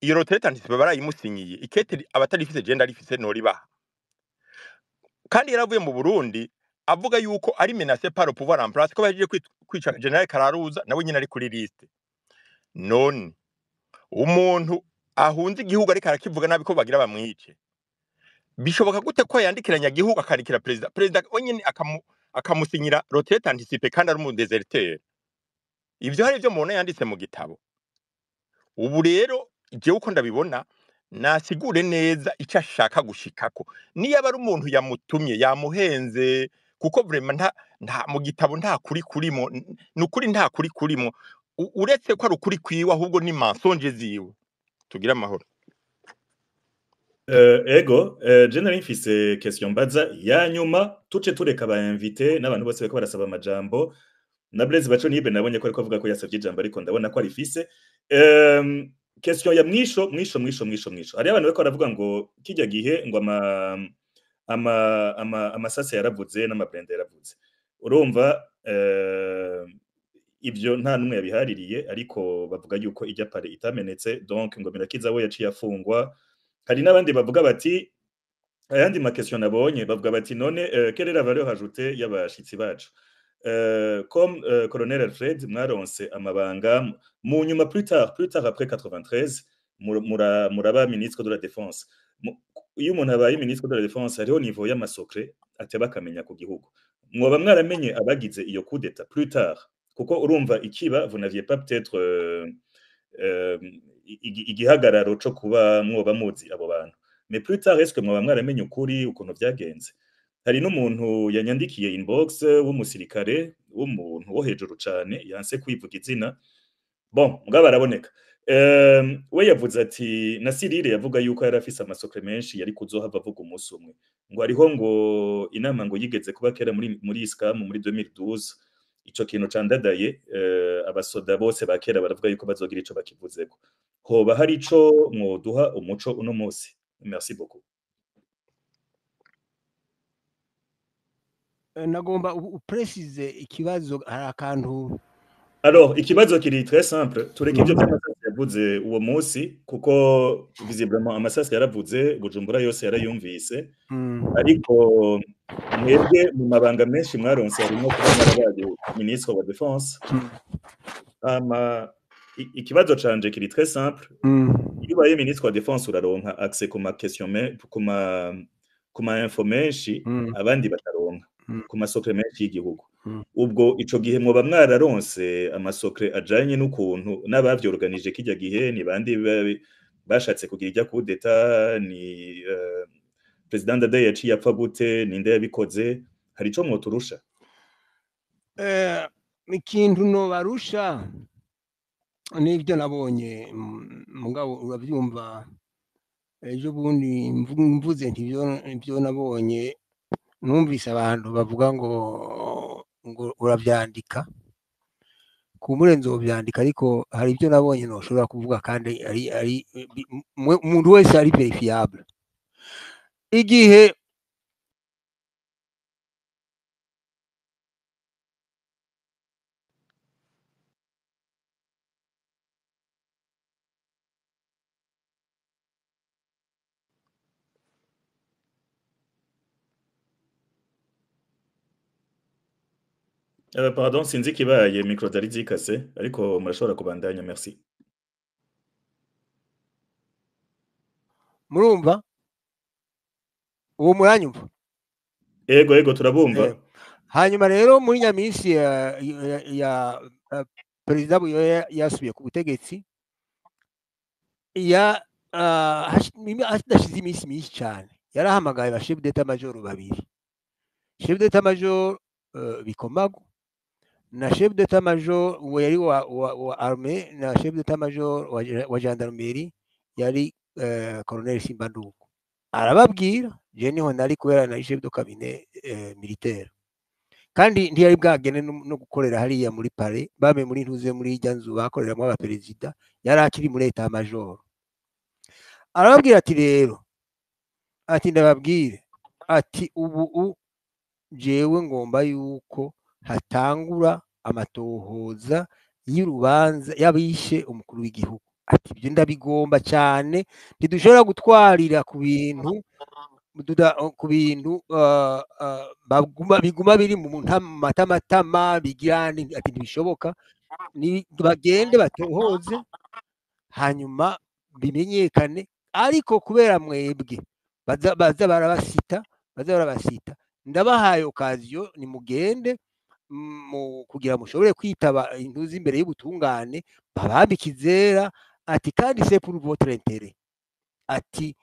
retraite anticipée barayimusinyiye ikete, abatarifise je ndarifise, noribaha. Kandi yaravuye mu Burundi avuga yuko ari menacé par le pouvoir en place, ko bahejeje kwica général Kararuza, nawe nyine ari kuri liste. None umuntu ahunze igihugu ariko arakivuga nabi ko bagira bamwice, bishoboka gute ko yandikiranya igihugu, akandikira perezida, perezida wenyine akamusinyira retraite anticipée kandi ari umu déserteur? Ivyo hari ivyo mubona yanditse mu gitabo. Ubu rero jewe uko ndabibona, nasigure neza icyo ashaka gushikako. Niyo aba ari umuntu yamutumye, yamuhenze, kuko vraiment nta mu gitabo nta kuri kurimo. Ni ukuri nta kuri kurimo, uretse ko ari ukuri kwiwe, ahubwo ni mensonge ziwe. Tugire amahoro. Ego, je nari mfise question mbaza ya nyuma, tuce tureka aba invité n'abantu bose bariko barasaba amajambo. Na Blaise Baco nibe nabonye ko ariko avuga ko yasavye ijambo, ariko ndabona ko arifise. Question ya mwisho, mwisho, mwisho, mwisho, mwisho. Hariho abantu bariko baravuga ngo kirya gihe ngo ama amasase yaravuze n'amablindés yaravuze. Urumva ivyo nta numwe yabihaririye, ariko bavuga yuko irya palais itamenetse, donc ngo Mirakiza we yaciye afungwa. Hari n'abandi bavuga bati, ayandi ma question nabonye, bavuga bati: "None quelle est la valeur ajoutée y'abashitsi bacu?" Comme colonel Alfred, mwaronse amabanga mu nyuma, plus tard, plus tard, après 93, muraba ministre de la défense. Iyo umuntu abaye ministre de la défense, hariho niveau y'amasecrets ateba akamenya ku gihugu. Mwoba mwaramenye abagize iyo coup d'état plus tard? Kuko urumva ikiba, vous n'aviez pas peut-être igihagararo co kuba mwoba muzi abo bantu, mais plus tard, est-ce que mwoba mwaramenye ukuri ukuntu vyagenze? Hari n'umuntu yanyandikiye inbox w'umusirikare, w'umuntu wo hejuru cane, yanse kwivuga izina, bon, mugabo araboneka. We yavuze ati na Cyril yavuga yuko yari afise amasecrets menshi yari kuzohava avuga umunsi umwe, ngo hariho ngo inama ngo yigeze kuba kera muri ISCAM muri 2012. Ico kintu ca Ndadaye, abasoda bose ba kera baravuga yuko bazogira ico bakivuzeko. Hoba hari ico mwoduha umuco uno musi? Merci beaucoup. Nagomba uprécise ikibazo, hari akantu. Alors, ikibazo kiri très simple. Tureke ivyo vy'amasasi yavuze uwo musi, kuko visiblement amasasi yaravuze, Bujumbura yose yarayumvise. Ariko mwebwe mu mabanga menshi mwaronse harimwo kuba mwarabaye ministre wa défense. Hama ikibazo canje kiri très simple. Iyo ubaye ministre wa défense, uraronka accès ku ma question, ku ma info menshi abandi bataronka, ku ma secret menshi y'igihugu. Ubwo ico gihe mwoba mwararonse ama secret ajanye n'ukuntu n'abavyorganije kirya gihe, ni bandi bashatse kugira irya coup d'état, ni président Ndadaye yaciye apfa gute, ninde yabikoze? Hari ico mwoturusha? Ikintu nobarusha n'ibyo nabonye, mugabo urabyumva, ejo bundi mvuze nti ibyo nabonye, numvise abantu bavuga ngo uravyandika, kumbure nzovyandika, ariko hari ibyo nabonye noshobora kuvuga kandi ari umuntu wese ari vérifiable igihe. Pardon, sinzi ikibaye, micro zari zikase, ariko murashobora kubandanya, merci. Murumva uwo? Muranyumva? Ego, turabumva. Hanyuma rero muri nyamisi ya perezida Buyoya yasubiye ku butegetsi, ya hadashize iminsi myinshi cyane, yarahamagaye ba chef d'état major babiri, chef d'état major Bikomagu na chef d'état major uwo yari wa armée, na chef d'état major wa gendarmerie yari colonel Simbandugu. Arababwira, je niho nari kubera nari chef de cabinet militaire, kandi ntiyari bwagene no gukorera hariya muri palais, bame muri ntuze, muri irya nzu bakoreramo abaperezida, yari akiri muri état major. Arababwira ati: "Rero," ati, "ndababwire," ati, "ubu jewe ngomba yuko hatangura amatohoza y'urubanza y'abishe umukuru w'igihugu," ati, "ibyo ndabigomba cyane, ntidushobora gutwarira ku bintu biguma biri mu matamatama bigira," ati, "ntibishoboka, ni bagende batohoze hanyuma bimenyekane. Ariko kubera mwebwe baza barabasita, baza barabasita, ndabahaye occasion, nimugende kugira mushobore kwitaba intuzi imbere y'ubutungane, babambike izera," ati, "kandi c'est pour votre intérêt," ati,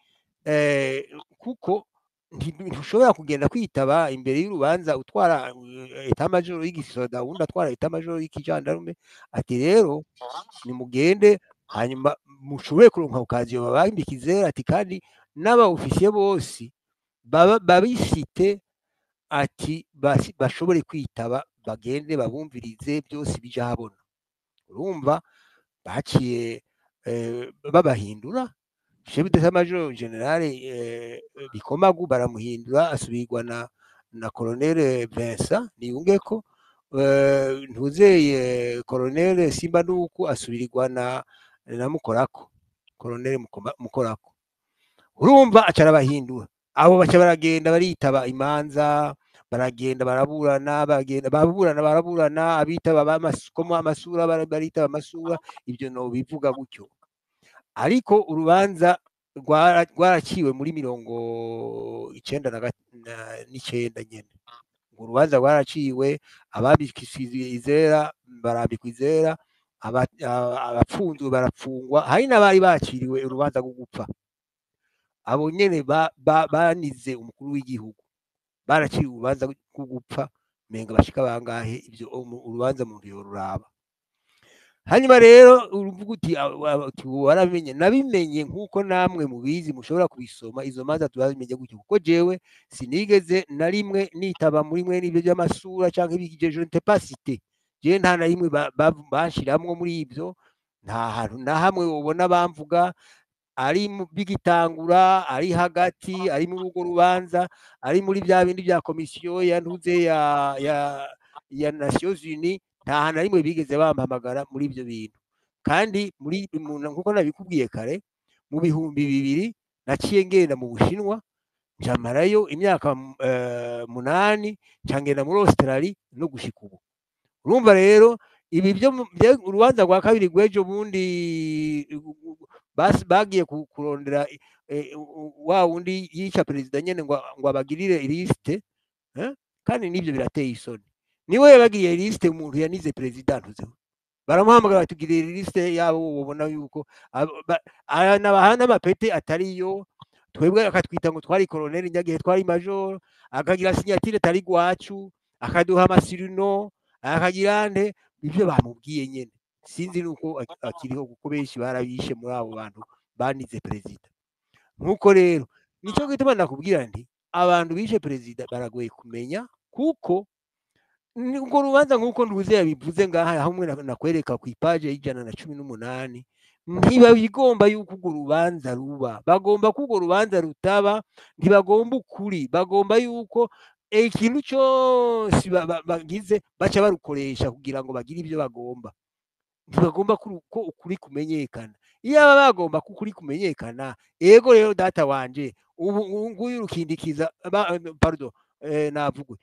"kuko ntushobora kugenda kwitaba imbere y'urubanza utwara état major y'igisoda, uwundi atwara état major y'ikijandarume." Ati: "Rero nimugende, hanyuma mushobore kuronka occasion, babambike izera," ati, "kandi n'aba officier bose babisite," ati, "bashobore kwitaba, bagende babumvirize, byose bija habona." Urumva baciye babahindura. Chef d'état major général Bikomagu baramuhindura, asubirwa na colonel Vincent Niyungeko, ntuzeye colonel Simbanduku asubirirwa na Mukorako, colonel Mukorako. Urumva aca arabahindura. Abo baca baragenda baritaba imanza, baragenda baraburana, bagenda baburana, baraburana, abitaba bamasukoma amasura, baritaba amasura. Ibyo no bivuga gutyo, ariko urubanza rwaraciwe muri 99 nyene. Urubanza rwaraciwe, ababikishije izera barambikwa izera, abapfunzwe barapfungwa, hari n'abari bakiriwe urubanza rwo gupfa. Abo nyene banize umukuru w'igihugu baraciriwe urubanza rwo gupfa, menga bashika bangahe. Ibyo urubanza muntu yoruraba. Hanyuma rero uruvuga uti uti warabimenye, nabimenye nk'uko namwe mubizi, mushobora kubisoma. Izo manza turabimenye gutyo, kuko jewe sinigeze na rimwe nitaba muri mwe n'ibyo by'amasura canke ibiki, je n'étais pas cité. Je nta na rimwe banshiramwo muri ibyo, nta hantu na hamwe ubona bamvuga ari bigitangura, ari hagati, ari muri urwo rubanza, ari muri bya bindi bya komisiyo ya ntuze ya Nations Unies, nta hantu na rimwe bigeze bampamagara muri ibyo bintu. Kandi muri nkuko nabikubwiye kare, mu 2000 naciye ngenda mu Bushinwa, njamarayo imyaka 8, ncangenda muri Australia no gushika ubu. Urumva rero ibi byo urubanza rwa kabiri rw'ejo bundi bagiye kurondera wa wundi yica perezida nyene ngo abagirire liste, kandi nibyo birateye isoni. Niwe yabagiriye liste umuntu yanize perezida ntuzeho, baramuhamagara batugirira liste yabo, ubona yuko nabaha n'amapete atariyo, twebwe akatwita ngo twari colonel nyagihe twari major, akagira signature atari gwacu, akaduha amasirino, akagira nte ibyo bamubwiye nyene. Sinzi nuko akiriho kuko benshi barabishe muri abo bantu banize perezida. Nkuko rero nico gituma nakubwira nti abantu bishe perezida baragoye kumenya, kuko urwo rubanza nkuko ntuze yabivuze ngaha hamwe nakwereka ku ipaje y'118, ntibabigomba yuko urwo rubanza ruba, bagomba ko urwo rubanza rutaba, ntibagomba ukuri, bagomba yuko ikintu cyose bagize baca barukoresha kugira ngo bagire ibyo bagomba. Ntibagomba ko ukuri kumenyekana. Iyo aba bagomba ko ukuri kumenyekana, ego rero data wanje ubu nguyu rukindikiza, pardon, navugwe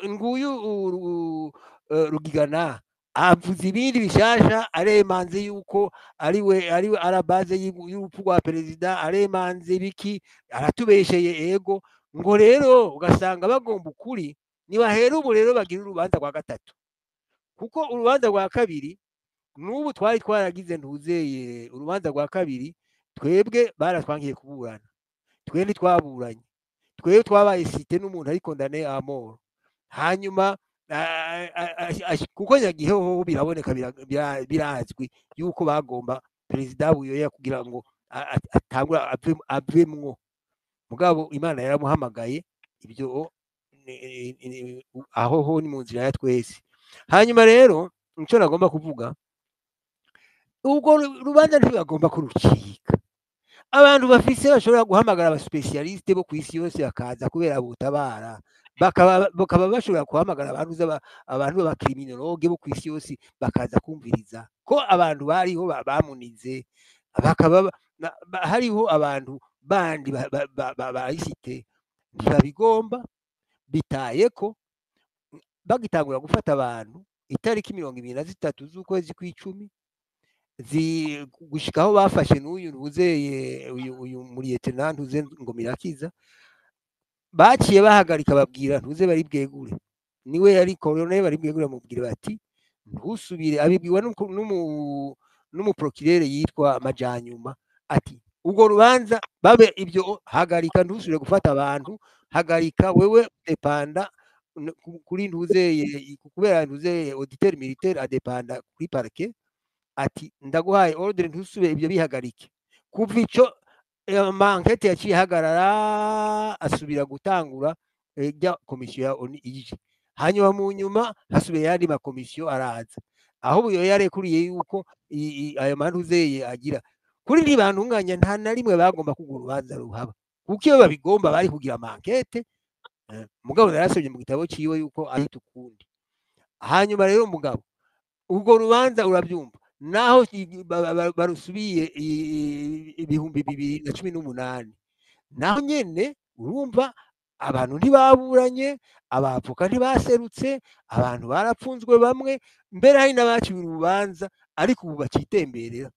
nguyu Rugigana avuze ibindi bishasha, aremanze yuko ariwe arabaze y'urupfu rwa perezida, aremanze biki, aratubesheye ego. Ngo rero ugasanga bagomba ukuri, nibahera ubu rero bagira urubanza rwa gatatu, kuko urubanza rwa kabiri n'ubu twari twaragize ntuzeye. Urubanza rwa kabiri twebwe baratwangiye kuburana, twe ntitwaburanye, twebwe twabaye cité n'umuntu ari condamné à mort. Hanyuma kuko nyagihe ho biraboneka, birazwi yuko bagomba perezida Buyoya kugira ngo atangura avemwo, mugabo Imana yaramuhamagaye, ibyo aho ho ni mu nzira ya twese. Hanyuma rero nico nagomba kuvuga, ubwo rubanza ntibagomba kurucika. Abantu bafise bashobora guhamagara abasipesialiste bo kw'isi yose bakaza kubera butabara, bakaba bashobora guhamagara abantu b'abakriminologe bo kw'isi yose bakaza kumviriza ko abantu bariho bamunize, bakaba hariho abantu bandi bayisite ntibabigomba. Bitaye ko bagitangura gufata abantu itariki 23 z'ukwezi kw'icumi gushikaho bafashe n'uyu ntuzeye uyu muri lieutenant ntuze ngo Mirakiza, baciye bahagarika babwira ntuze bari bwegure, niwe yari colonel bari bwegure, bamubwira bati ntusubire, abibwiwe n'umuprocureur yitwa Majanyuma, ati ubwo rubanza babe ibyo hagarika, ntusubire gufata abantu, hagarika wewe depanda kuri ntuzeye, kubera ntuzeye auditeur militaire adepanda kuri parquet, ati ndaguhaye ordre ntusubire ibyo bihagarike. Kuva ico mankete yaciye hagarara, asubira gutangura rya komisiyo ya ONU ije. Hanyuma mu nyuma hasubiye yandi makomisiyo araza, aho Buyoya yarekuriye yuko ayo mantuzeye agira kuri ntibantunganya, nta na rimwe bagomba kugura urubanza ruhaba, kuko iyo babigomba bari kugira mankete. Mugabo narasomye mu gitabo ciwe yuko ahita ukundi. Hanyuma rero mugabo ubwo rubanza urabyumva naho barusubiye 2018, naho nyene urumva abantu ntibaburanye, abavoka ntibaserutse, abantu barapfunzwe bamwe, mbere hari n'abaciwe urubanza ariko ubu bacitemberera,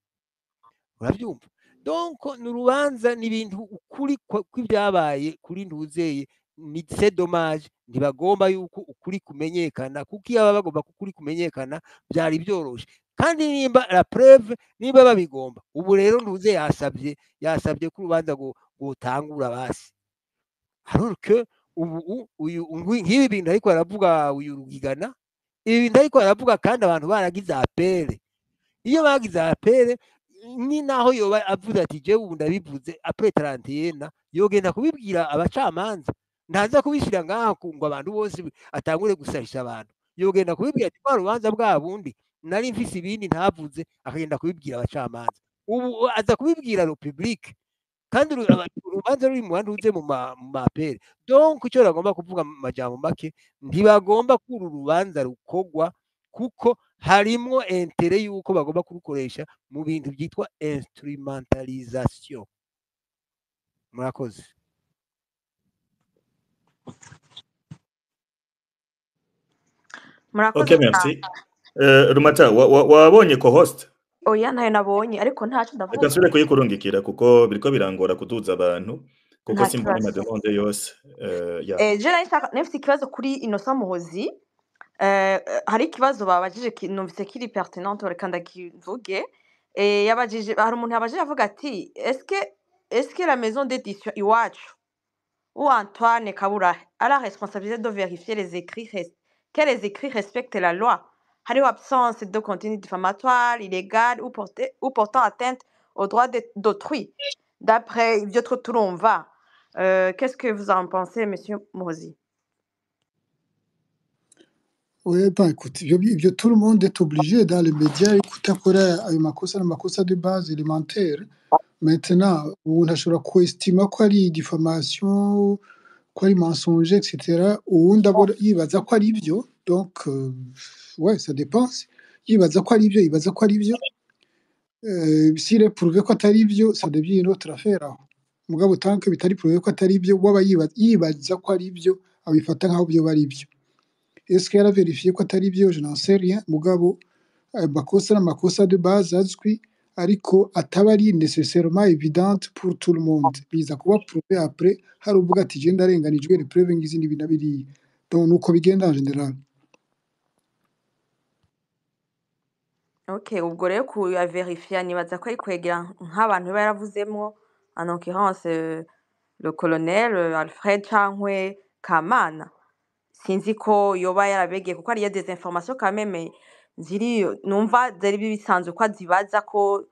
urabyumva. Donc ni urubanza, ni ibintu ukuri kw'ibyabaye kuri ntuzeye, ni c'est dommage, ntibagomba yuko ukuri kumenyekana, kuko iyo baba bagomba ukuri kumenyekana byari byoroshe. Kandi nimba la preuve, nimba babigomba ubu rero ntuze yasabye ko urubanza gutangura basi, alors que ubu uyu nk'ibi bintu ariko aravuga uyu Rugigana, ibi bintu ariko aravuga, kandi abantu baragize appel. Iyo bagize appel ni naho yoba avuze ati jewe ubu ndabivuze après 31, yogenda kubibwira abacamanza, ntaza kubishyira ngaha ngo abantu bose atangure gusahisha abantu. Yogenda kubibwira ati rwa rubanza bwa bundi nari mfise ibindi ntavuze, akagenda kubibwira abacamanza. Ubu aza kubibwira le public kandi urubanza ruri mu ruze mu mapere. Donc icyo bagomba kuvuga mu majambo make, ntibagomba ko uru rubanza rukogwa kuko harimwo intérêt yuko bagomba kurukoresha mu bintu byitwa instrumentalisation. Murakoze. Murakoze Ok, merci. Rumata, wabonye co-host? Oya, ntayo nabonye, ariko ntaco Reka ndavuga. nsubire kuyikurungikira kuko biriko birangora kuduza abantu kuko Nta simbona kibazo. Ama demandes yose. Ya. Je nari nshaka, nari mfise ikibazo kuri Innocent Muhozi. Hari ikibazo babajije numvise kiri pertinente, reka ndakivuge. Yabajije, hari umuntu yabajije avuga ati: Est-ce que la maison d'édition Iwacu ou Antoine Kaburahe a la responsabilité de vérifier les écrits que les écrits respectent la loi, hariho absence de contenu diffamatoire, illégal ou portant atteinte aux droits d'autrui? D'après ivyo two turumva, qu'est-ce que vous en pensez, monsieur Muhozi? Oui, ben écoute, ibyo tout le monde est obligé dans les médias kutakora ayo makosa, n'amakosa de base élémentaire. Maintenant, umuntu ashobora kuestima ko ari diffamation, ko ari mensonge, etc. Uwundi abona yibaza ko ari ibyo. Donc, ouais, ça dépend. Yibaza ko ari ibyo, yibaza ko ari ibyo. S'il est prouvé ko atari ibyo, ça devient une autre affaire aho. Mugabo tant que bitari prouvé ko atari ibyo, waba yibaza ko ari ibyo, abifata nk'aho byo ari ibyo. Est-ce que yaravérifié ko atari ibyo? Je n'en sais rien. Mugabo ayo makosa n'amakosa de base azwi, ariko ataba ari nécessairement évidente pour tout le monde. Biza kuba prouvé après, hari uvuga ati je ndarenganijwe, les preuves ngizi n'ibi na biriya. Donc nuko bigenda en général. Ok, ubwo rero kuyaverifya nibaza ko ari kwegera nk'abantu biba yaravuzemwo, en l'occurrence le colonel Alfred cankwe Kamana. Sinzi ko yoba yarabegeye kuko hariyo des informations quand même ziri numva zari bisanzwe ko azibaza ko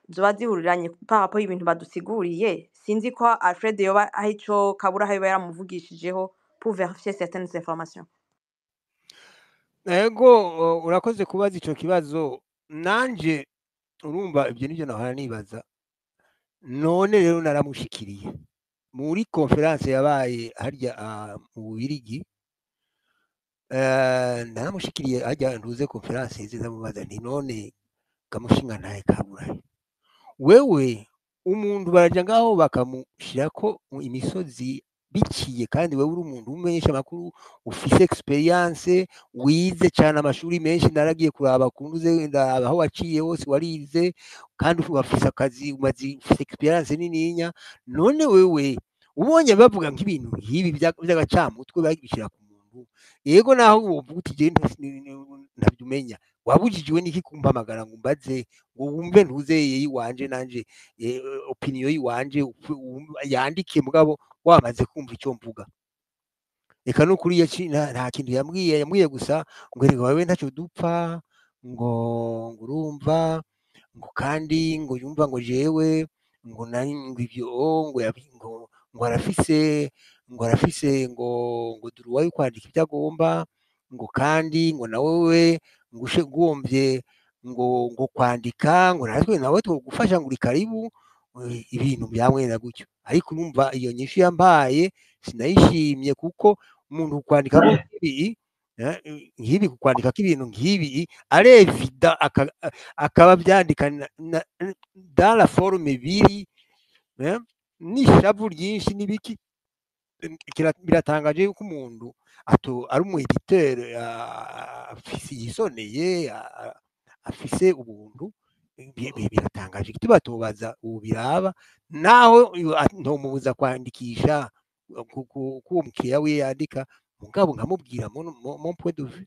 zoba zihuriranye par rapport y'ibintu badusiguriye. Sinzi ko Alfred yoba aho ico Kaburahe yoba yaramuvugishijeho pour vérifier certaines informations. Ego, urakoze kubaza ico kibazo. Nanje urumva ibyo nivyo nahora nibaza. None rero naramushikiriye muri conférence yabaye harya mu Bubirigi. Naramushikiriye harya ntuze conférence ize, ndamubaza nti: "None kamushinga ntaye Kaburahe, wewe umuntu baraja ngaho bakamushirako imisozi biciye, kandi wewe uri umuntu umenyesha amakuru, ufise expérience, wize cyane amashuri menshi, naragiye kuraba kunduze ndaraba aho waciye hose warize, kandi wafise akazi, umaze ufise expérience nininya. None wewe ubonye bavuga nk'ibintu nk'ibi by'agacamutwe babishyira ku muntu, yego naho wovuga uti je ntabyo umenya, wabujijwe n'iki kumpamagara ngo umbaze, ngo wumve ntuzeye iwanje nanje opinion yiwanje yandike, mugabo wamaze kumva icyo mvuga?" Reka nukuri nta kintu yambwiye. Yambwiye gusa ngo: "Erega wewe ntacyo dupfa," ngo urumva ngo kandi ngo yumva ngo jewe ngo nari ngo ibyo ngo ngo arafise ngo droit yo kwandika ibyo agomba, ngo kandi ngo na wewe ngo ushe gombye ngo kwandika ngo natwe nawe twogufasha, ngo uri karibu, ibintu byamwena gutyo. Ariko urumva iyo nyishu yampaye sinayishimye, kuko umuntu kwandika ko nk'ibi nk'ibi, kwandika ko ibintu nk'ibi arevida akaba byandika dans la forme biri n'ishavu ryinshi n'ibiki. Biratangaje yuko umuntu ato ari umu éditeur afise yisoneye, afise ubuntu. Biratangaje igituma tubaza ubu biraba naho ntomubuza kwandikisha kuwo mukiriya wiwe yandika, mugabo nkamubwira mon point de vue.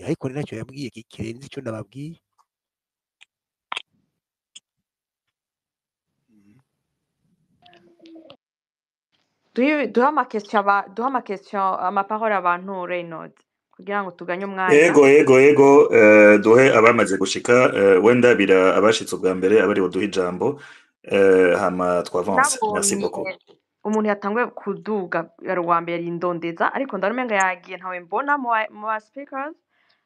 Ariko ntacyo yambwiye kirenze ico nababwiye. Duhe ama question, ama parole abantu, Reynold, kugira ngo tuganye umwanya. Ego, duhe abamaze gushika, wenda bira abashitse ubwa mbere abari buduhe ijambo, hama twavanse. Merci beaucoup. Nabonye umuntu yatanguye kuduga yari uwa mbere, yari Indondeza, ariko ndabona umenga yagiye, ntawe mbona mu ba speakers.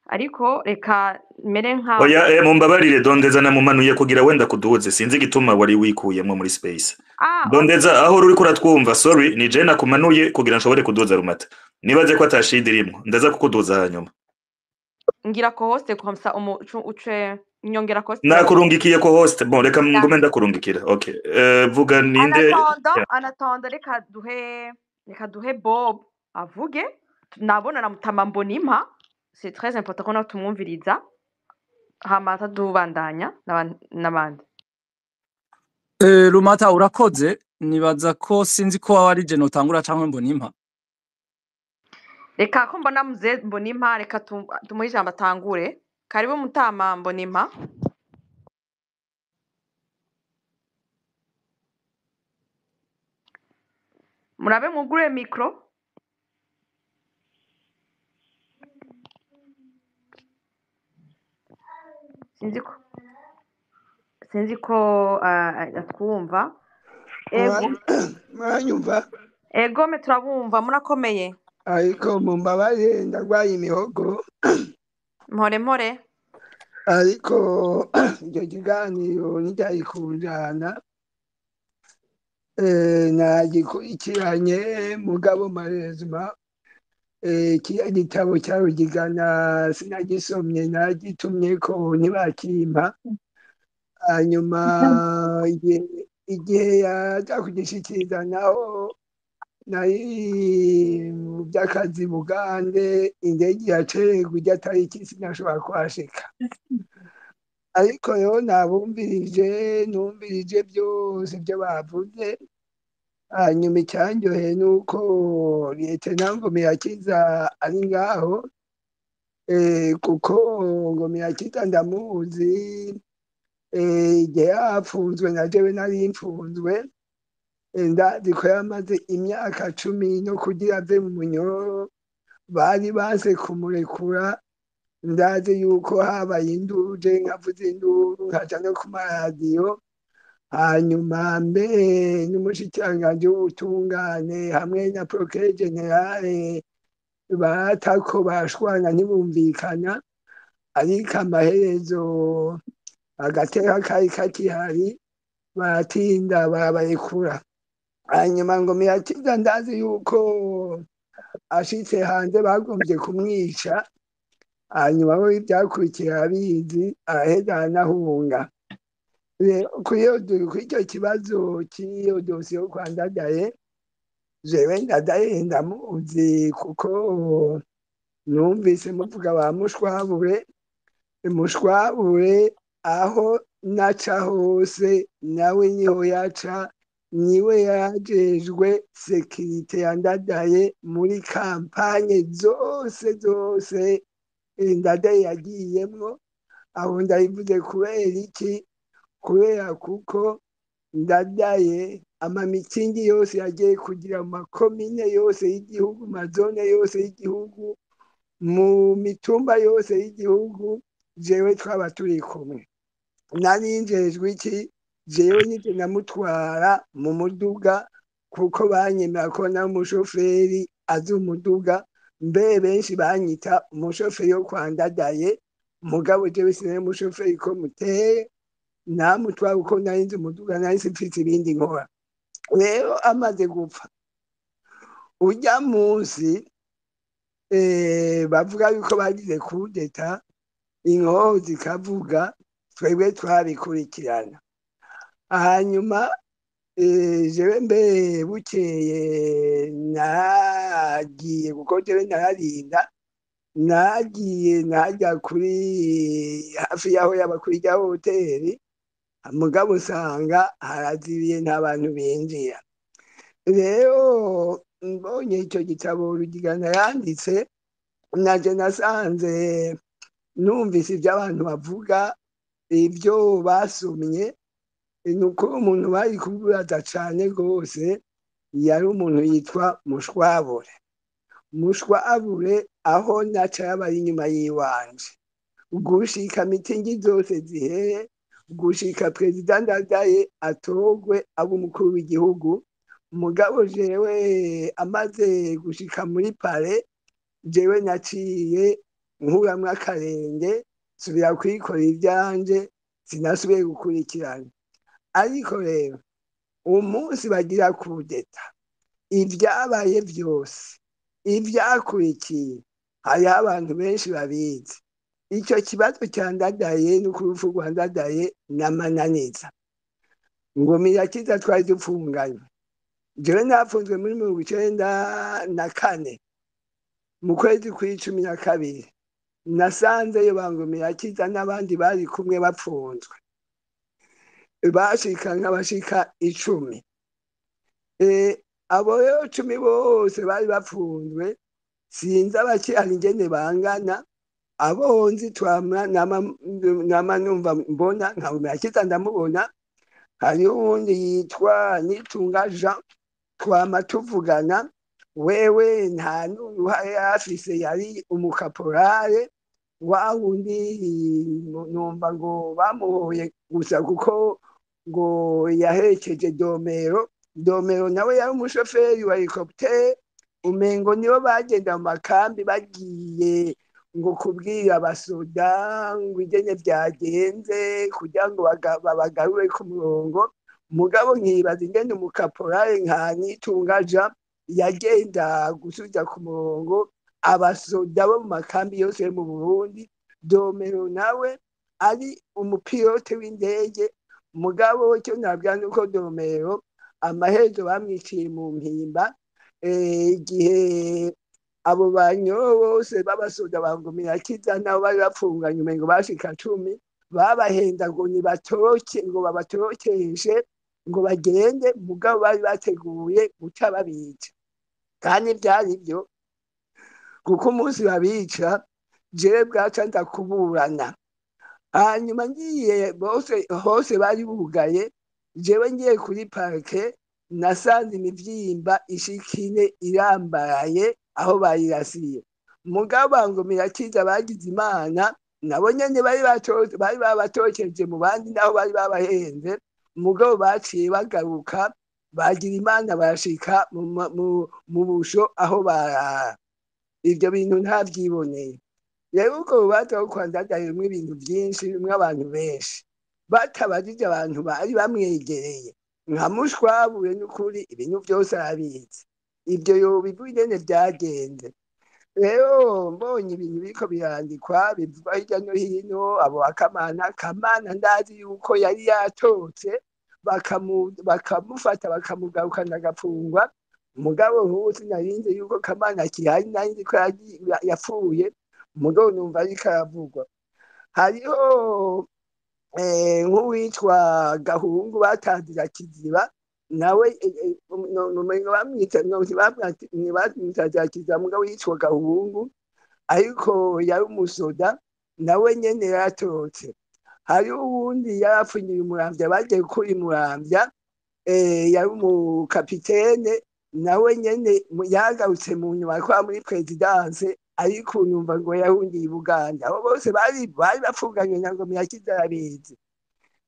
Ariko reka mere nka Oya, mumbabarire, Dondeza namumanuye kugira wenda kuduze, sinzi igituma wari wikuyemwo muri space. Ah, okay. Dondeza, aho uri kuratwumva, sorry, ni je nakumanuye kugira nshobore kuduza Rumata. Nibaze ko atashida irimwo, ndaza kukuduza hanyuma. Ngira ko host comme ça umu uce nyongera ko host. Nakurungikiye ko host. Bon, reka ngume ndakurungikira. Okay. Vuga En ninde. attendant, en attendant, reka duhe Bob avuge. Nabona na Mutama Mbonimpa, c'est très important ko nawe tumwumviriza, hama tadubandanya n'abandi. Rumata, urakoze. Nibaza ko sinzi ko waba ari je notangura canke Mbonimpa. Reka ko mbona muze Mbonimpa, reka tumuhe ijambo atangure. Karibu Mutama Mbonimpa. Murabe mwugurure micro. Sinzi ko atwumva. Ego. Muranyumva? Ego me, turabumva, murakomeye. Ariko mumbabarire, ndarwaye imihogo. Mpore mpore. Ariko icyo kiganiro nticyari kunjana, nagikurikiranye, mugabo marezima kiriya gitabo cya Rugigana sinagisomye, nagitumye ko ntibakimpa. Hanyuma igihe yaja kugishikiriza naho nari mu by'akazi Bugande, indege yacererwa ijya tariki, sinashobora kuhashika. Ariko rero nabumvirije, numvirije byose ibyo bavuze. Hanyuma icyanyoheye ni uko Lieutenant Ngomirakiza ari ngaho, kuko Ngomirakiza ndamuzi, igihe yapfunzwe na jewe nari mfunzwe. Ndazi ko yamaze imyaka 10 no kugira ave mu munyororo bari banse kumurekura. Ndazi yuko habaye induru, je nkavuza induru, nkaja no ku maradiyo. Hanyuma mbere n'umushikiranganji w'ubutungane hamwe na procureur général batako bashwana, ntibumvikana, ariko amaherezo agateka kari kakihari, baratinda barabarekura. Hanyuma ngo Mirakiza, ndazi yuko ashitse hanze bagombye kumwica. Hanyuma we ibyakurikiye arabizi, araheza aranahunga. Kuri icyo kibazo cy'iyo dosiye yo kwa Ndadaye, jewe Ndadaye ndamuzi, kuko numvise muvuga ba Mushwabure. Mushwabure aho naca hose nawe niho yaca, niwe yajejwe sécurité ya Ndadaye muri campagne zose zose Ndadaye yagiyemwo. Aho ndabivuze kubera iki? Kubera kuko Ndadaye amamitingi yose yagiye kugira mu makomine yose y'igihugu, mazone yose y'igihugu, mu mitumba yose y'igihugu, jewe twaba turi kumwe. Nari njejwe iki? Jewe nije namutwara mu muduga, kuko banyemera ko na umushoferi azi umuduga. Mbe benshi banyita umushoferi wo kwa Ndadaye, mugabo jewe sinari umushoferi ko muteye, namutwara uko nari nzi umuduga, nari mfise ibindi nkora. Rero amaze gupfa urya munsi, bavuga yuko bagize kudeta, inkoho zikavuga, twebwe twabikurikirana. Hanyuma jewe mbere bukeye nagiye, kuko jewe nararinda, nagiye najya kuri hafi yaho yaba kuri rya hoteli, mugabo usanga harazibiye, nta bantu binjira. Rero mbonye icyo gitabo Rugigana yanditse, naje nasanze numvise ibyo abantu bavuga, ibyo basomye, ni uko umuntu bari kubaza cyane rwose yari umuntu yitwa Mushwabure. Mushwabure aho naca yaba ari inyuma y'iwanje gushika mitingi zose zihere, gushika perezida Ndadaye atorwe aba umukuru w'igihugu. Mugabo jewe amaze gushika muri palais, jewe naciye Nkuramwo akarenge, nsubira kwikorera ivyanje, sinasubiye gukurikirana. Ariko rero umunsi bagira kudeta, ibyabaye byose, ibyakurikiye, hariho abantu benshi babizi. Icyo kibazo cya Ndadaye n'urupfu rwa Ndadaye n'amananiza. Ngomirakiza twari dupfunganywe. Jewe nafunzwe muri 94 mu kwezi kw'icumi na kabiri, nasanzeyo ba Ngomirakiza n'abandi bari kumwe bapfunzwe, bashika nk'abashika 10. Abo rero 10 bose bari bapfunzwe, sinzi abakihari ingene bangana. Abo nzi twama nama numva mbona nka Ngomirakiza ndamubona, hariho uwundi yitwa Nitunga Jean twama tuvugana, wewe nta n'uruhare afise, yari umukaporale wa wundi numva ngo bamuhoye gusa kuko ngo yaherekeje Domero. Domero nawe yari umushoferi wa helicopter, umengo nibo bagenda mu makambi bagiye ngo kubwira abasoda ngo ingene vyagenze kugira ngo babagarure ku murongo. Mugabo nkibaza ingene umukaporale nka Nitunga Jean yagenda gusubiza ku murongo abasoda bo mu makambi yose yo mu Burundi. Domero nawe ari umupilote w'indege, mugabo icyo nabwira nuko Domero amaherezo bamwiciye mu Mpimba, igihe abo banyoro bose b'abasoda ba Ngomirakiza nabo bari bapfunganye umengo bashika 10, babahenda ngo nibatoroke, ngo babatorokeshe ngo bagende, mugabo bari bateguye guca babica. Kandi byari byo, kuko umunsi babica jewe bwaca ndakuburana. Hanyuma ngiye bose hose bari bugaye, jewe ngiye kuri parke nasanze imivyimba ishikine irambaraye aho bayirasiye. Mugabo Ngomirakiza bagize Imana, nabo nyene bari babatokeje mu bandi naho bari babahenze, mugabo baciye bagaruka bagira Imana barashika mu busho aho barara. Ivyo bintu ntavyiboneye. Rero ubwo rubanza rwo kwa Ndadaye rurimwo ibintu vyinshi, rurimwo abantu benshi batabajije abantu bari bamwegereye nka Mushwabuye, n'ukuri ibintu vyose arabizi. Ivyo yobivuga ingene vyagenze. Rero mbonye ibintu biriko birandikwa bivugwa hirya no hino, abo bakamana Kamana ndazi yuko yari yatotse, bakamufata bakamugarukana agafungwa. Mugabo nk'ubu sinarinze yuko Kamana akihari, nari ko yapfuye, mugabo numva ariko aravugwa. Hariho nk'uwitwa Gahungu batazira Kiziba, nawe bamwita Kiziba, mugabo yitwa Gahungu, ariko yari umusoda, nawe nyene yaratotse. Hariho uwundi yarapfunyiye Umuramvya, bagiye gukura Imuramvya, yari umukapitene, nawe nyene yagarutse mu nyuma akora muri presidence, ariko numva ngo yahungiye i Buganda. Abo bose bari bapfunganywe na Ngomirakiza arabizi.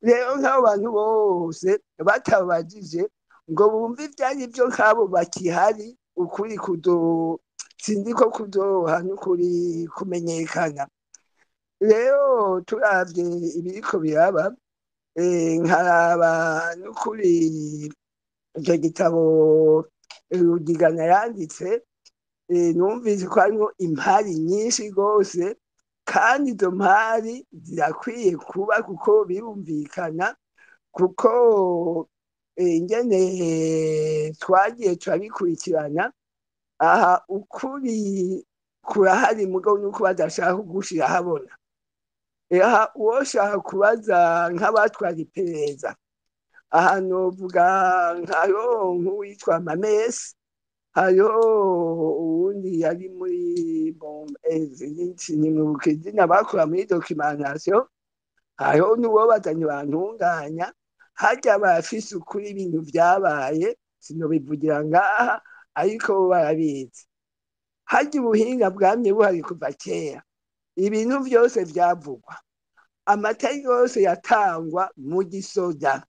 Rero nk'abo bantu bose batabajije ngo bumve ivyari vyo nk'abo bakihari, ukuri sinzi ko kudoha n'ukuri kumenyekana. Rero turavye ibiriko biraba, nkaraba n'ukuri ico gitabo Rugigana yanditse, numvise ko harimwo impari nyinshi gose, kandi izo mpari zirakwiye kuba kuko birumvikana, kuko ingene twagiye turabikurikirana aha, ukuri kurahari, mugabo nuko badashaka kugushira ahabona. Aha uwoshaka kubaza nk'abatwara iperereza, aha novuga nka nk'uwitwa Mamesi, hariho uwundi yari muri nimwibuka izina, bakora muri documentation, hariho n'uwo bazanye bantunganya, harya barafise ukuri ibintu vyabaye, sinobivugira ngaha ariko bo barabizi. Harya ubuhinga bwamye buhari kuva kera, ibintu vyose vyavugwa, amatariki yose yatangwa mu gisoda,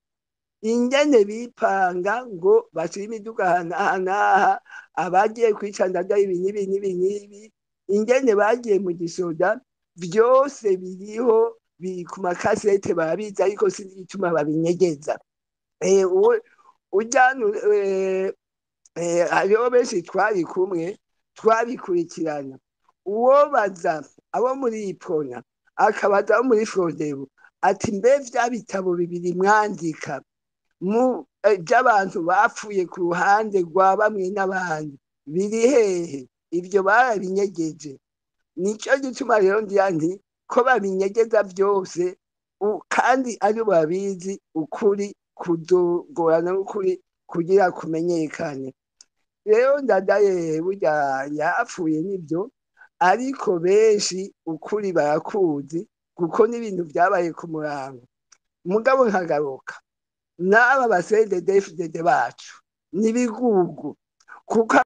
ingene bipanga ngo bashire imiduga aha n'aha, abagiye kwica Ndadaye ibi n'ibi n'ibi n'ibi, Ingene bagiye mu gisoda byose biriho, biri ku makasete, barabizi, ariko sinzi igituma babinyegeza. Ujyana hariho benshi twari kumwe twabikurikirana. Uwobaza abo muri Ipona, akabaza abo muri Frodebu, ati mbe vya bitabo bibiri mwandika mu by'abantu bapfuye ku ruhande rwa bamwe n'abandi biri hehe? Ibyo barabinyegeje. Nicyo gituma rero ngira nti ko babinyegeza byose, kandi ari babizi, ukuri kudugorana n'ukuri kugira kumenyekane. Rero Ndadaye burya yapfuye nibyo, ariko benshi ukuri barakuzi, kuko n'ibintu byabaye ku murango. Mugabo nkagaruka n'aba ba CNDD-FDD bacu n'ibigugu, kuko